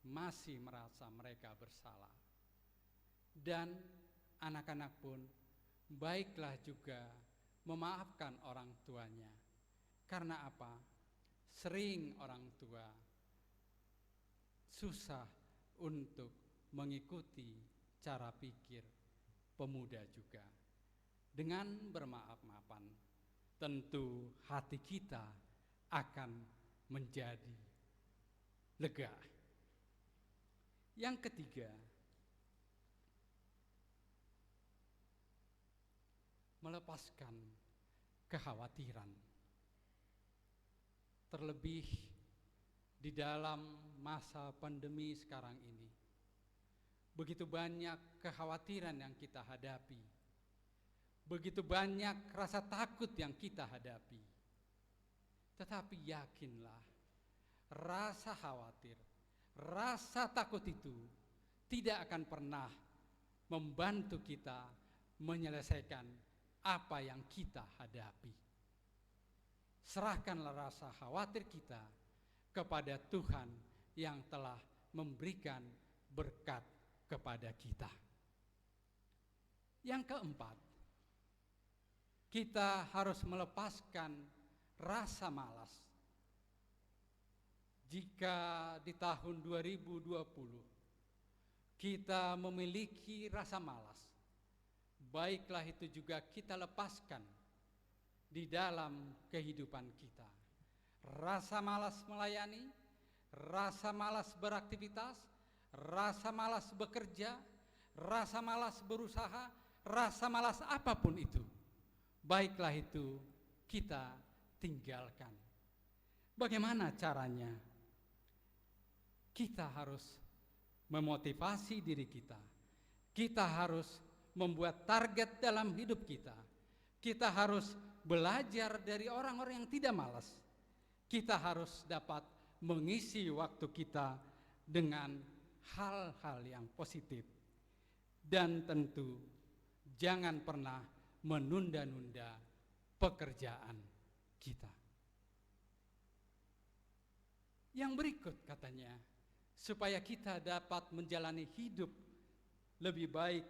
masih merasa mereka bersalah. Dan anak-anak pun baiklah juga memaafkan orang tuanya. Karena apa? Sering orang tua susah untuk mengikuti cara pikir pemuda juga. Dengan bermaaf-maafan, tentu hati kita akan menjadi lega. Yang ketiga, melepaskan kekhawatiran. Terlebih di dalam masa pandemi sekarang ini, begitu banyak kekhawatiran yang kita hadapi, begitu banyak rasa takut yang kita hadapi. Tetapi yakinlah, rasa khawatir, rasa takut itu tidak akan pernah membantu kita menyelesaikan apa yang kita hadapi. Serahkanlah rasa khawatir kita kepada Tuhan yang telah memberikan berkat kepada kita. Yang keempat, kita harus melepaskan rasa malas. Jika di tahun dua ribu dua puluh kita memiliki rasa malas, baiklah itu juga kita lepaskan di dalam kehidupan kita. Rasa malas melayani, rasa malas beraktivitas, rasa malas bekerja, rasa malas berusaha, rasa malas apapun itu, baiklah itu kita tinggalkan. Bagaimana caranya? Kita harus memotivasi diri kita. Kita harus membuat target dalam hidup kita. Kita harus belajar dari orang-orang yang tidak malas. Kita harus dapat mengisi waktu kita dengan hal-hal yang positif. Dan tentu jangan pernah menunda-nunda pekerjaan kita. Yang berikut katanya, supaya kita dapat menjalani hidup lebih baik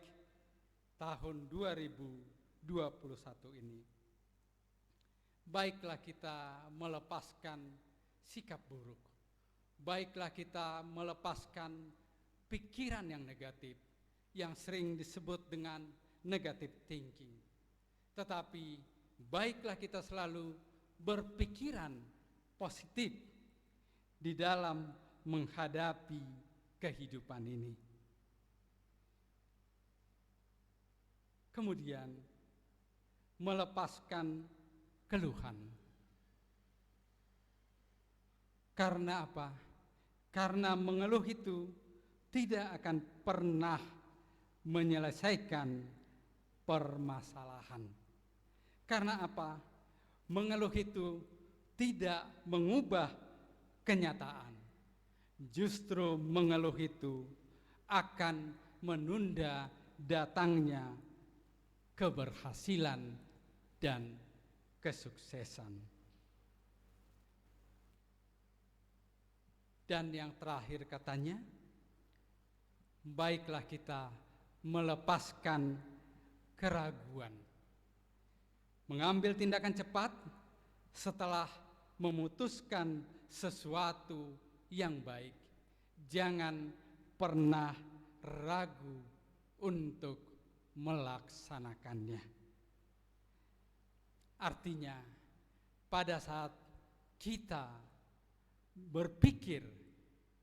tahun dua ribu dua puluh satu ini. Baiklah kita melepaskan sikap buruk. Baiklah kita melepaskan pikiran yang negatif, yang sering disebut dengan negative thinking. Tetapi baiklah kita selalu berpikiran positif di dalam menghadapi kehidupan ini. Kemudian, melepaskan keluhan. Karena apa? Karena mengeluh itu tidak akan pernah menyelesaikan permasalahan. Karena apa? Mengeluh itu tidak mengubah kenyataan. Justru mengeluh itu akan menunda datangnya keberhasilan dan kesuksesan. Dan yang terakhir katanya, baiklah kita melepaskan keraguan. Mengambil tindakan cepat setelah memutuskan sesuatu yang baik. Jangan pernah ragu untuk melaksanakannya. Artinya, pada saat kita berpikir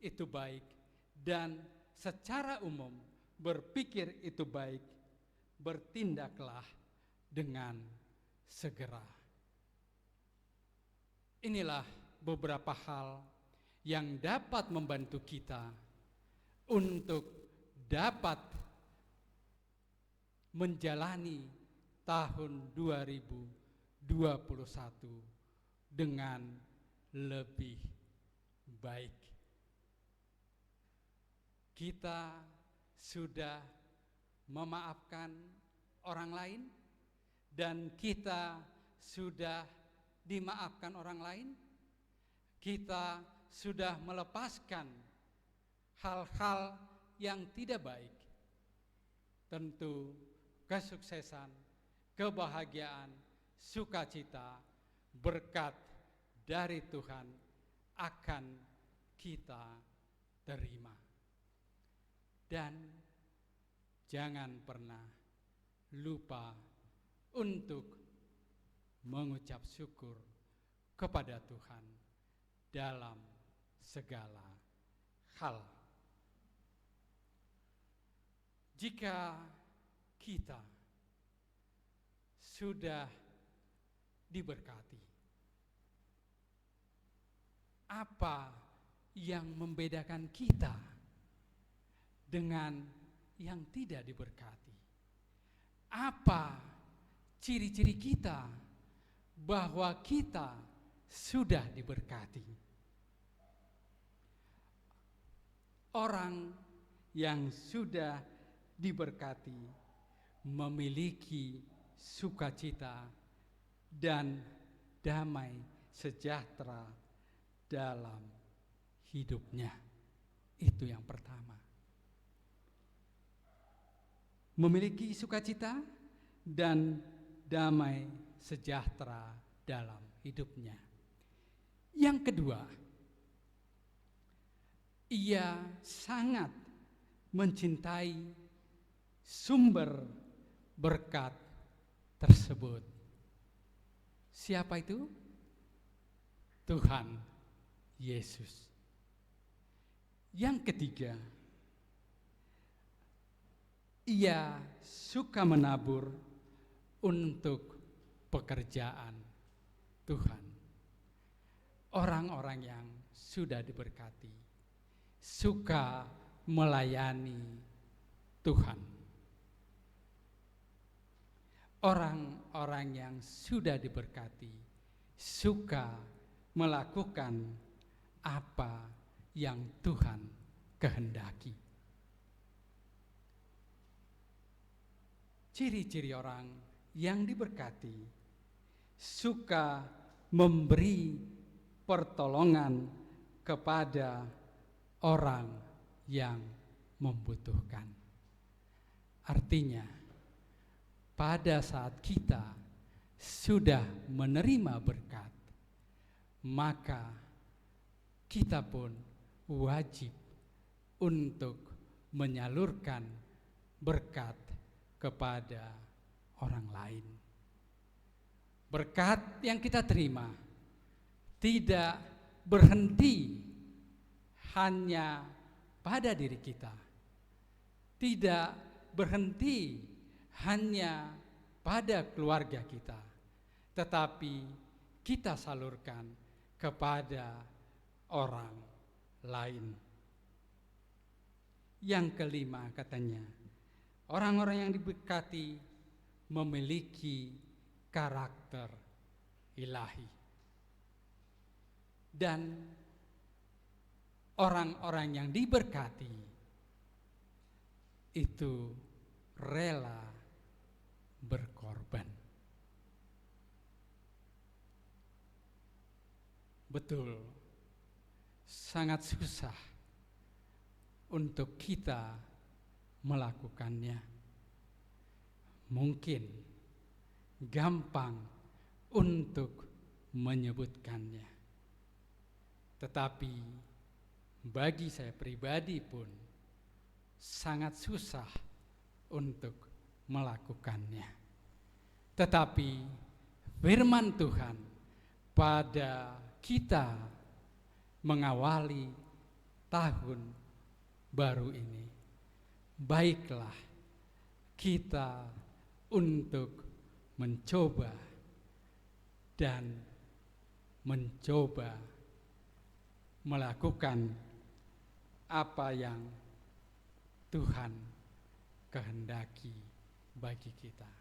itu baik dan secara umum berpikir itu baik, bertindaklah dengan segera. Inilah beberapa hal yang dapat membantu kita untuk dapat menjalani tahun dua ribu dua puluh satu dengan lebih baik. Kita sudah memaafkan orang lain, dan kita sudah dimaafkan orang lain. Kita sudah melepaskan hal-hal yang tidak baik. Tentu kesuksesan, kebahagiaan, sukacita, berkat dari Tuhan akan kita terima. Dan jangan pernah lupa untuk mengucap syukur kepada Tuhan dalam segala hal. Jika kita sudah diberkati, apa yang membedakan kita dengan yang tidak diberkati? Apa ciri-ciri kita bahwa kita sudah diberkati? Orang yang sudah diberkati memiliki sukacita dan damai sejahtera dalam hidupnya. Itu yang pertama. Memiliki sukacita dan damai sejahtera dalam hidupnya. Yang kedua, ia sangat mencintai sumber berkat tersebut. Siapa itu? Tuhan Yesus. Yang ketiga, ia suka menabur untuk pekerjaan Tuhan. Orang-orang yang sudah diberkati suka melayani Tuhan. Orang-orang yang sudah diberkati suka melakukan apa yang Tuhan kehendaki. Ciri-ciri orang yang diberkati suka memberi pertolongan kepada orang yang membutuhkan. Artinya, pada saat kita sudah menerima berkat, maka kita pun wajib untuk menyalurkan berkat kepada orang lain. Berkat yang kita terima tidak berhenti hanya pada diri kita, tidak berhenti hanya pada keluarga kita, tetapi kita salurkan kepada orang lain. Yang kelima, katanya, orang-orang yang diberkati memiliki karakter ilahi. Dan orang-orang yang diberkati itu rela berkorban. Betul, sangat susah untuk kita melakukannya. Mungkin gampang untuk menyebutkannya. Tetapi bagi saya pribadi pun sangat susah untuk melakukannya. Tetapi firman Tuhan pada kita mengawali tahun baru ini, baiklah kita untuk mencoba dan mencoba melakukan apa yang Tuhan kehendaki bagi kita.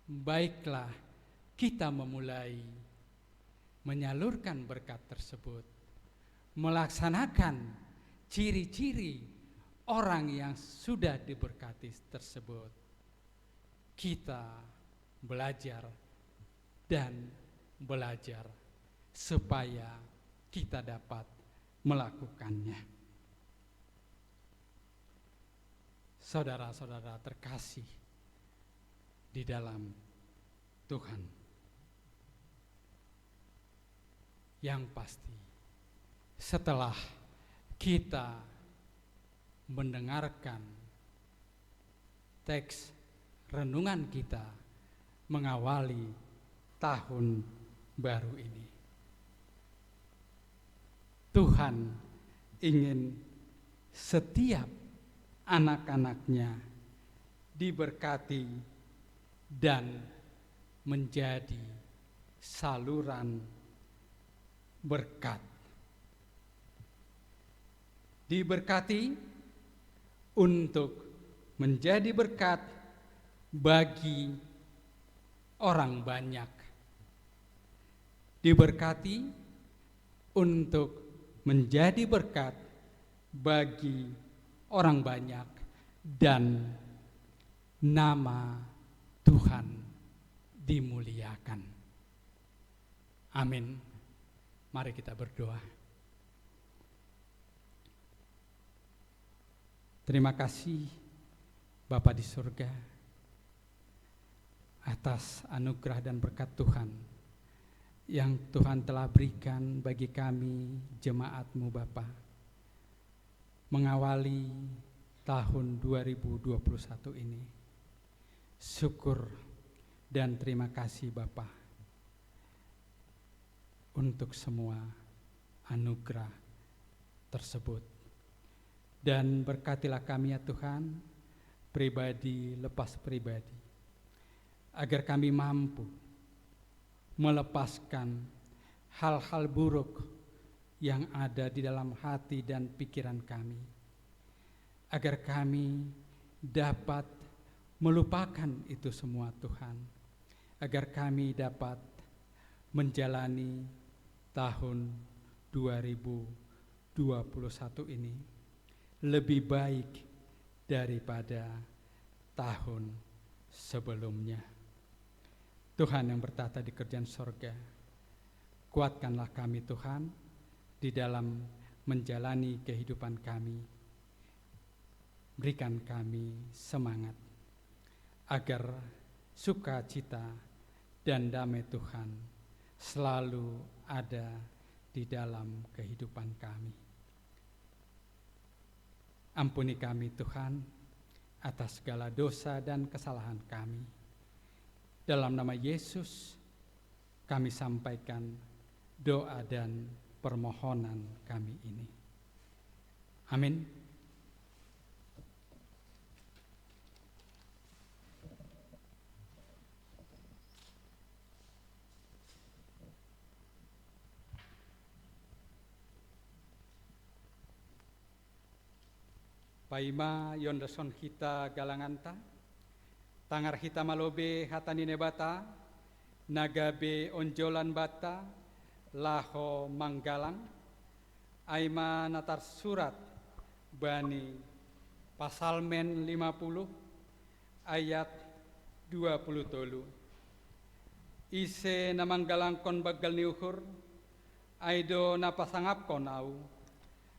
Baiklah, kita memulai menyalurkan berkat tersebut, melaksanakan ciri-ciri orang yang sudah diberkati tersebut. Kita belajar dan belajar supaya kita dapat melakukannya. Saudara-saudara terkasih di dalam Tuhan, yang pasti, setelah kita mendengarkan teks renungan kita mengawali tahun baru ini, Tuhan ingin setiap anak-anaknya diberkati dan menjadi saluran berkat. Diberkati untuk menjadi berkat bagi orang banyak. Diberkati untuk menjadi berkat bagi orang banyak dan nama Tuhan dimuliakan. Amin. Mari kita berdoa. Terima kasih, Bapa di surga, atas anugerah dan berkat Tuhan yang Tuhan telah berikan bagi kami, jemaat-Mu, Bapa, mengawali tahun dua ribu dua puluh satu ini. Syukur dan terima kasih, Bapa, untuk semua anugerah tersebut. Dan berkatilah kami, ya Tuhan, pribadi lepas pribadi, agar kami mampu melepaskan hal-hal buruk yang ada di dalam hati dan pikiran kami, agar kami dapat melupakan itu semua, Tuhan, agar kami dapat menjalani tahun dua ribu dua puluh satu ini lebih baik daripada tahun sebelumnya. Tuhan yang bertata di kerajaan sorga, kuatkanlah kami, Tuhan, di dalam menjalani kehidupan kami. Berikan kami semangat agar sukacita dan damai Tuhan selalu ada di dalam kehidupan kami. Ampuni kami, Tuhan, atas segala dosa dan kesalahan kami. Dalam nama Yesus, kami sampaikan doa dan permohonan kami ini. Amin. Paima yondoson hita galanganta, tangar hita malobe hata ni Naibata, na gabe onjolan banta laho manggalang, ai ma na tarsurat bani Pasalmen lima puluh ayat dua puluh tolu. Ise na manggalangkon banggal ni uhur, ai do na pasangapkon ahu,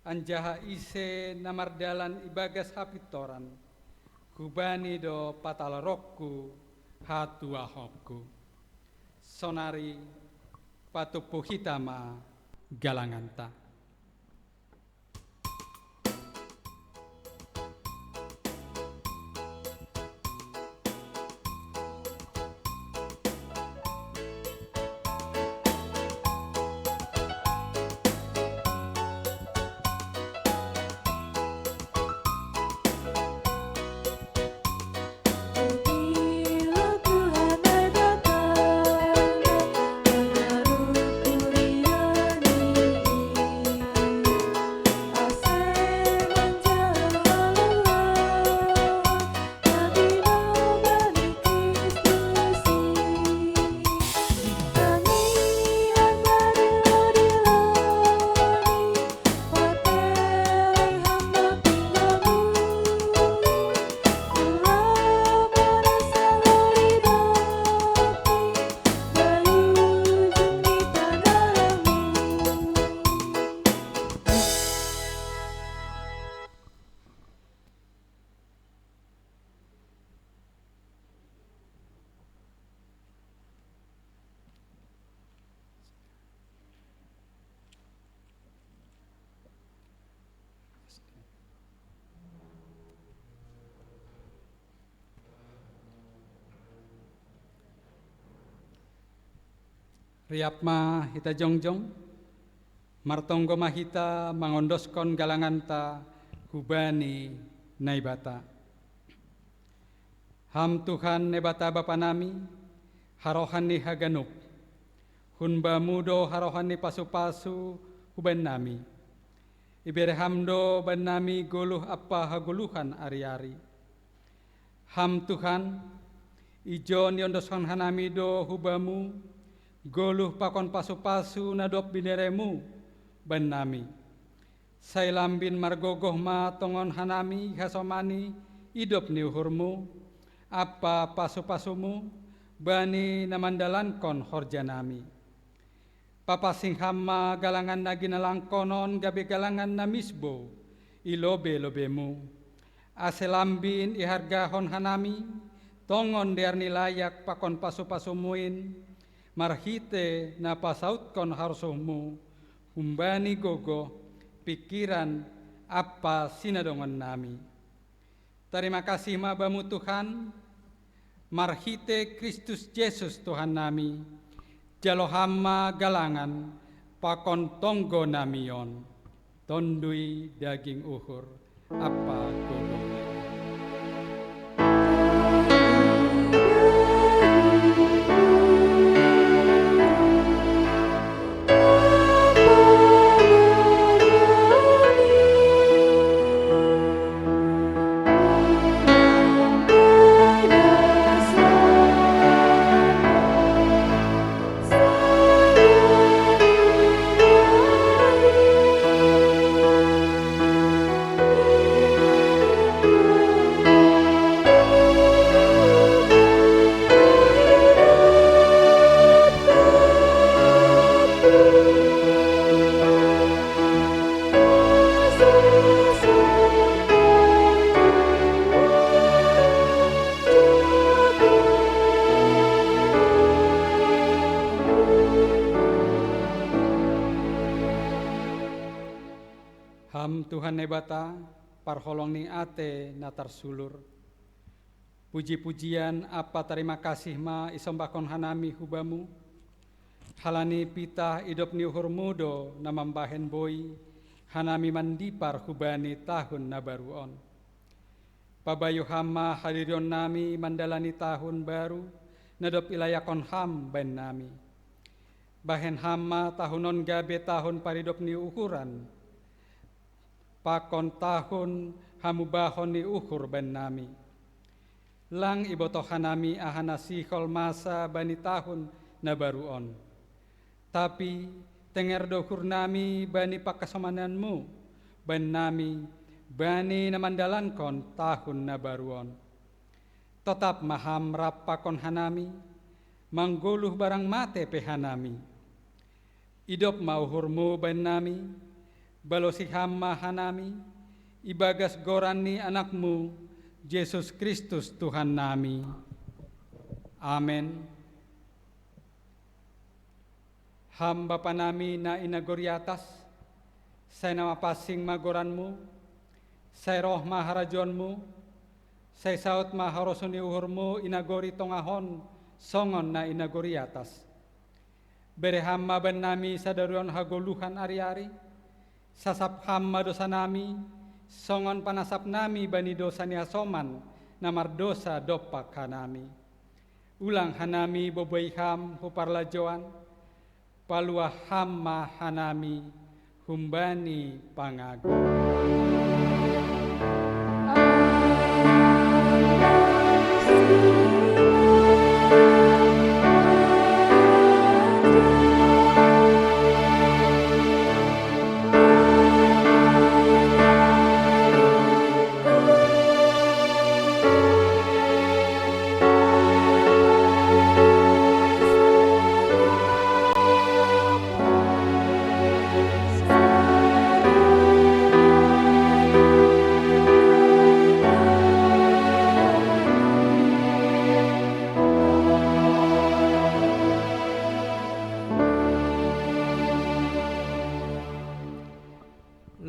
anjaha ise na mardalan ibagas hapintoran, hubani do patalorokku hatuahonku. Sonari patumpu hita ma galanganta. Riap ma hita jongjong, martonggo ma hita mangondoskon galanganta hubani Naibata. Ham Tuhan Naibata Bapa nami, harohan ni haganup, hun Bamu do harohan ni pasu-pasu hubannami. Ibere Ham do bannami goluh ampa hagoluhan ari-ari. Ham Tuhan, ijon iondoskon hanami do hu Bamu goluh pakon pasu-pasu na dob binereMu bannami. Sai lambin margogoh ma tongon hanami hasomani idop ni uhurMu ampa pasu-pasuMu bani na mandalankon horjanami. Papansing Ham ma galangan na ginalangkonon gabe galangan na misbou i lobe-lobeMu, ase lambin ihargahon hanami tongon dear ni layak pakon pasu-pasuMu in, marhite na pasautkon harosuhMu humbani gogoh, pingkiran ampa sinadongannami. Tarima kasih ma Bamu Tuhan, marhite Kristus Jesus Tuhannami, jalo Ham ma galangan pakon tonggonami on, tonduy, daging, uhur ampa gogoh. Tuhan Naibata, parholong ni ate na tarsulur. Puji-pujian ampa tarima kasih ma isombahkon hanami hu Bamu, halani pitah idop ni uhurMu do na mambahen boi hanami mandipar hubani tahun na baru on. Pabayu Ham ma hadirionnami mandalani tahun baru na dob ilayakon Ham bannami. Bahen Ham ma tahun on gabe tahun paridop ni uhuran, pakon tahun hamubahon ni uhur bannami. Lang ibotoh hanami aha na sihol masa bani tahun na baru on. Tapi tenger do uhurnami bani pangkasomanaanMu bannami, bani na mandalankon tahun na baru on. Totap ma Ham rap pakon hanami, manggoluh barang mate pe hanami. Idop ma uhurMu bannami, balosi Ham ma hanami, ibagas goran ni AnakMu, Jesus Kristus Tuhannami. Amen. Ham Bapanami na i nagori atas, sai na mapansing ma goranMu, sai roh ma harajaonMu, sai saut ma harosuh ni uhurMu i nagori tongah on songon na i nagori atas. Bere Ham ma bannami sadarion hagoluhan ari-ari, sasap Ham ma dosanami, songon panasapnami bani dosa ni hasoman na mardosa dompak hanami. Ulang hanami bobei Ham hu parlajouan, paluah Ham ma hanami humbani pangago.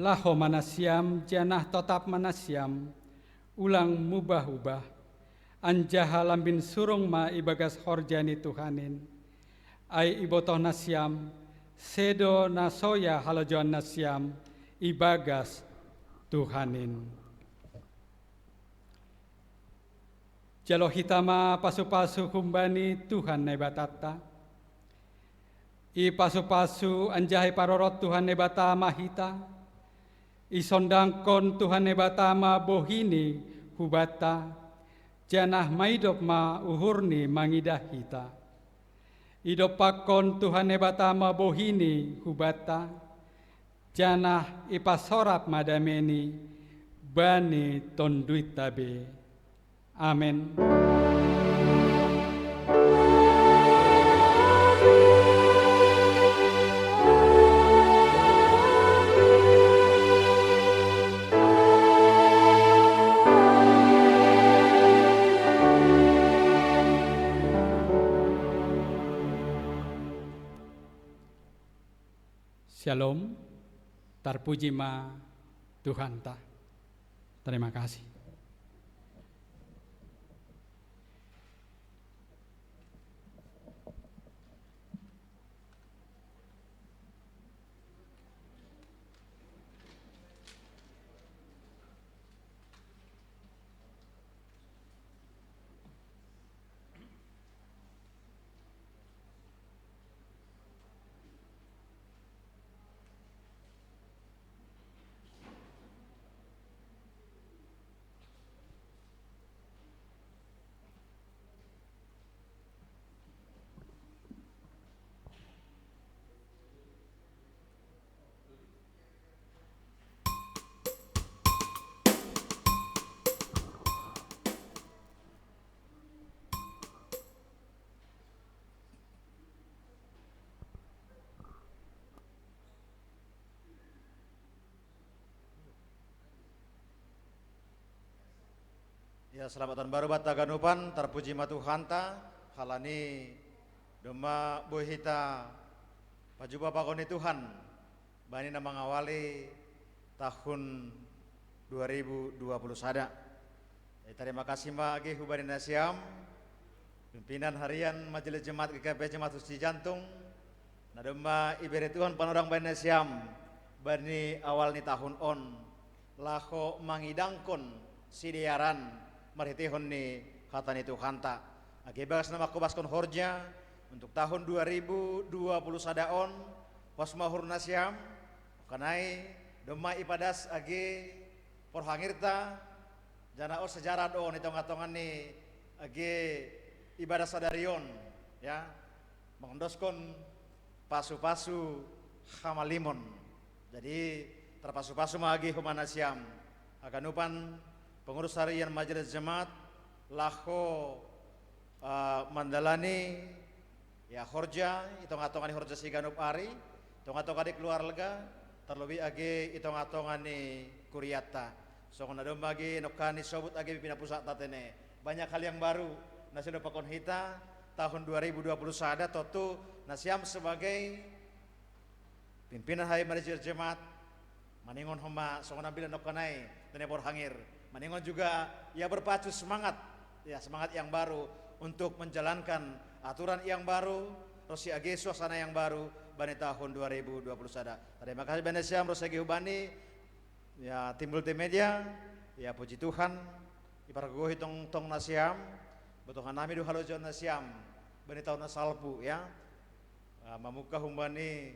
Laho ma nasiam, janah totap ma nasiam, ulang mubah-ubah, anjaha lambin surung ma ibagas horja ni Tuhan in. Ai ibotoh nasiam, sedo na soya halajoan nasiam ibagas Tuhan in. Jalo hita ma pasu-pasu humbani Tuhan Naibatanta. Ipasu-pasu anjaha iparorot Tuhan Naibata ma hita, isondangkon Tuhan Naibata ma bohini hubanta, janah maidop ma uhurni mangidah hita. Idompakkon Tuhan Naibata ma bohini hubanta, janah ipasorap ma dameni bani tonduinta be. Amen. Shalom, tarpuji ma Tuhanta. Terima kasih. Ya, selamat tahun baru banta haganupan, tarpuji ma Tuhanta, halani domma boi hita pajumpahon ni Tuhan, bani na mangawali tahun dua ribu dua puluh sada. Jadi, tarima kasih ma agi hubani nasiam, pimpinan harian Majelis Jemaat G K P Jemaat Suci Jantung, na domma ibere Tuhan panorang bani nasiam bani awal ni tahun on, laho mangidangkon sidearan marhiteihon ni hata ni Tuhanta. Agi bagas na mangkobaskon horja untuk tahun dua ribu dua puluh sada on, pos ma uhur nasiam, kanai domma ipadas agi porhangirta, jana o sejarah do ni tonga-tonga ni agi ibadah sadari on, ya, mangondoskon pasu-pasu hamalimon. Jadi, tarpasu-pasu ma agi homa nasiam, haganupan pengurus harian Majelis Jemaat, laho, eh, mandalani, ya, horja, i tonga-tonga ni horja siganup ari, tonga-tonga ni keluarga, terlebih agi i tonga-tonga ni kuriatta. Songon na domma agi nongkan ni sobut agi pimpinan pusat ta tene. Banyak hal yang baru na sidompakkon hita tahun dua ribu dua puluh sada, tontu nasiam sebagai pimpinan harian Majelis Jemaat, maningon homa songon na bila nongkan ai tene porhangir. Maningon juga ia berpacu semangat, ya, semangat yang baru untuk menjalankan aturan yang baru, ro sian agi suasana yang baru bani tahun dua ribu dua puluh sada. Tarima kasih bani nasiam, ro sian agi hubani, ya, tim Multimedia, ya, puji Tuhan, ipargogohi tongtong nasiam, botohan nami do halojaon nasiam bani tahun na salpu, ya. Ah, mamungka hubani,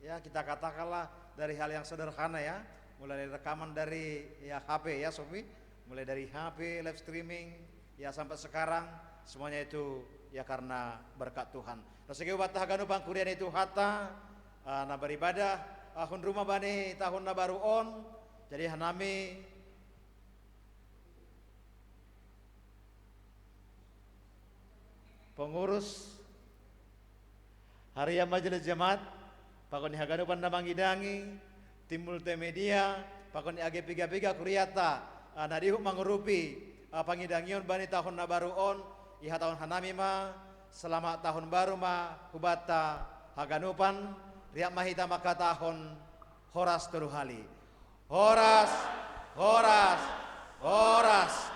ya, kita katakanlah dari hal yang sederhana, ya, mulai dari rekaman dari, ya, H P, ya, Sofi, mulai dari H P, live streaming, ya, sampai sekarang, semuanya itu, ya, karena berkat Tuhan. Ro sian agi hubanta haganupan kuria ni Tuhanta, ah, na beribadah, ah, hun ruma bani tahun na baru on, jadi hanami pengurus harian Majelis Jemaat, pakon ni haganupan na mangidangi, tim Multimedia, pakon ni agi piga-piga kuriatta, ah, na dihut mangurupi, ah, pangidangion bani tahun na baru on, ihatahon hanami ma, selamat tahun baru ma hubanta haganupan, riap ma hita mangkatahon horas tolu hali. Horas, horas, horas.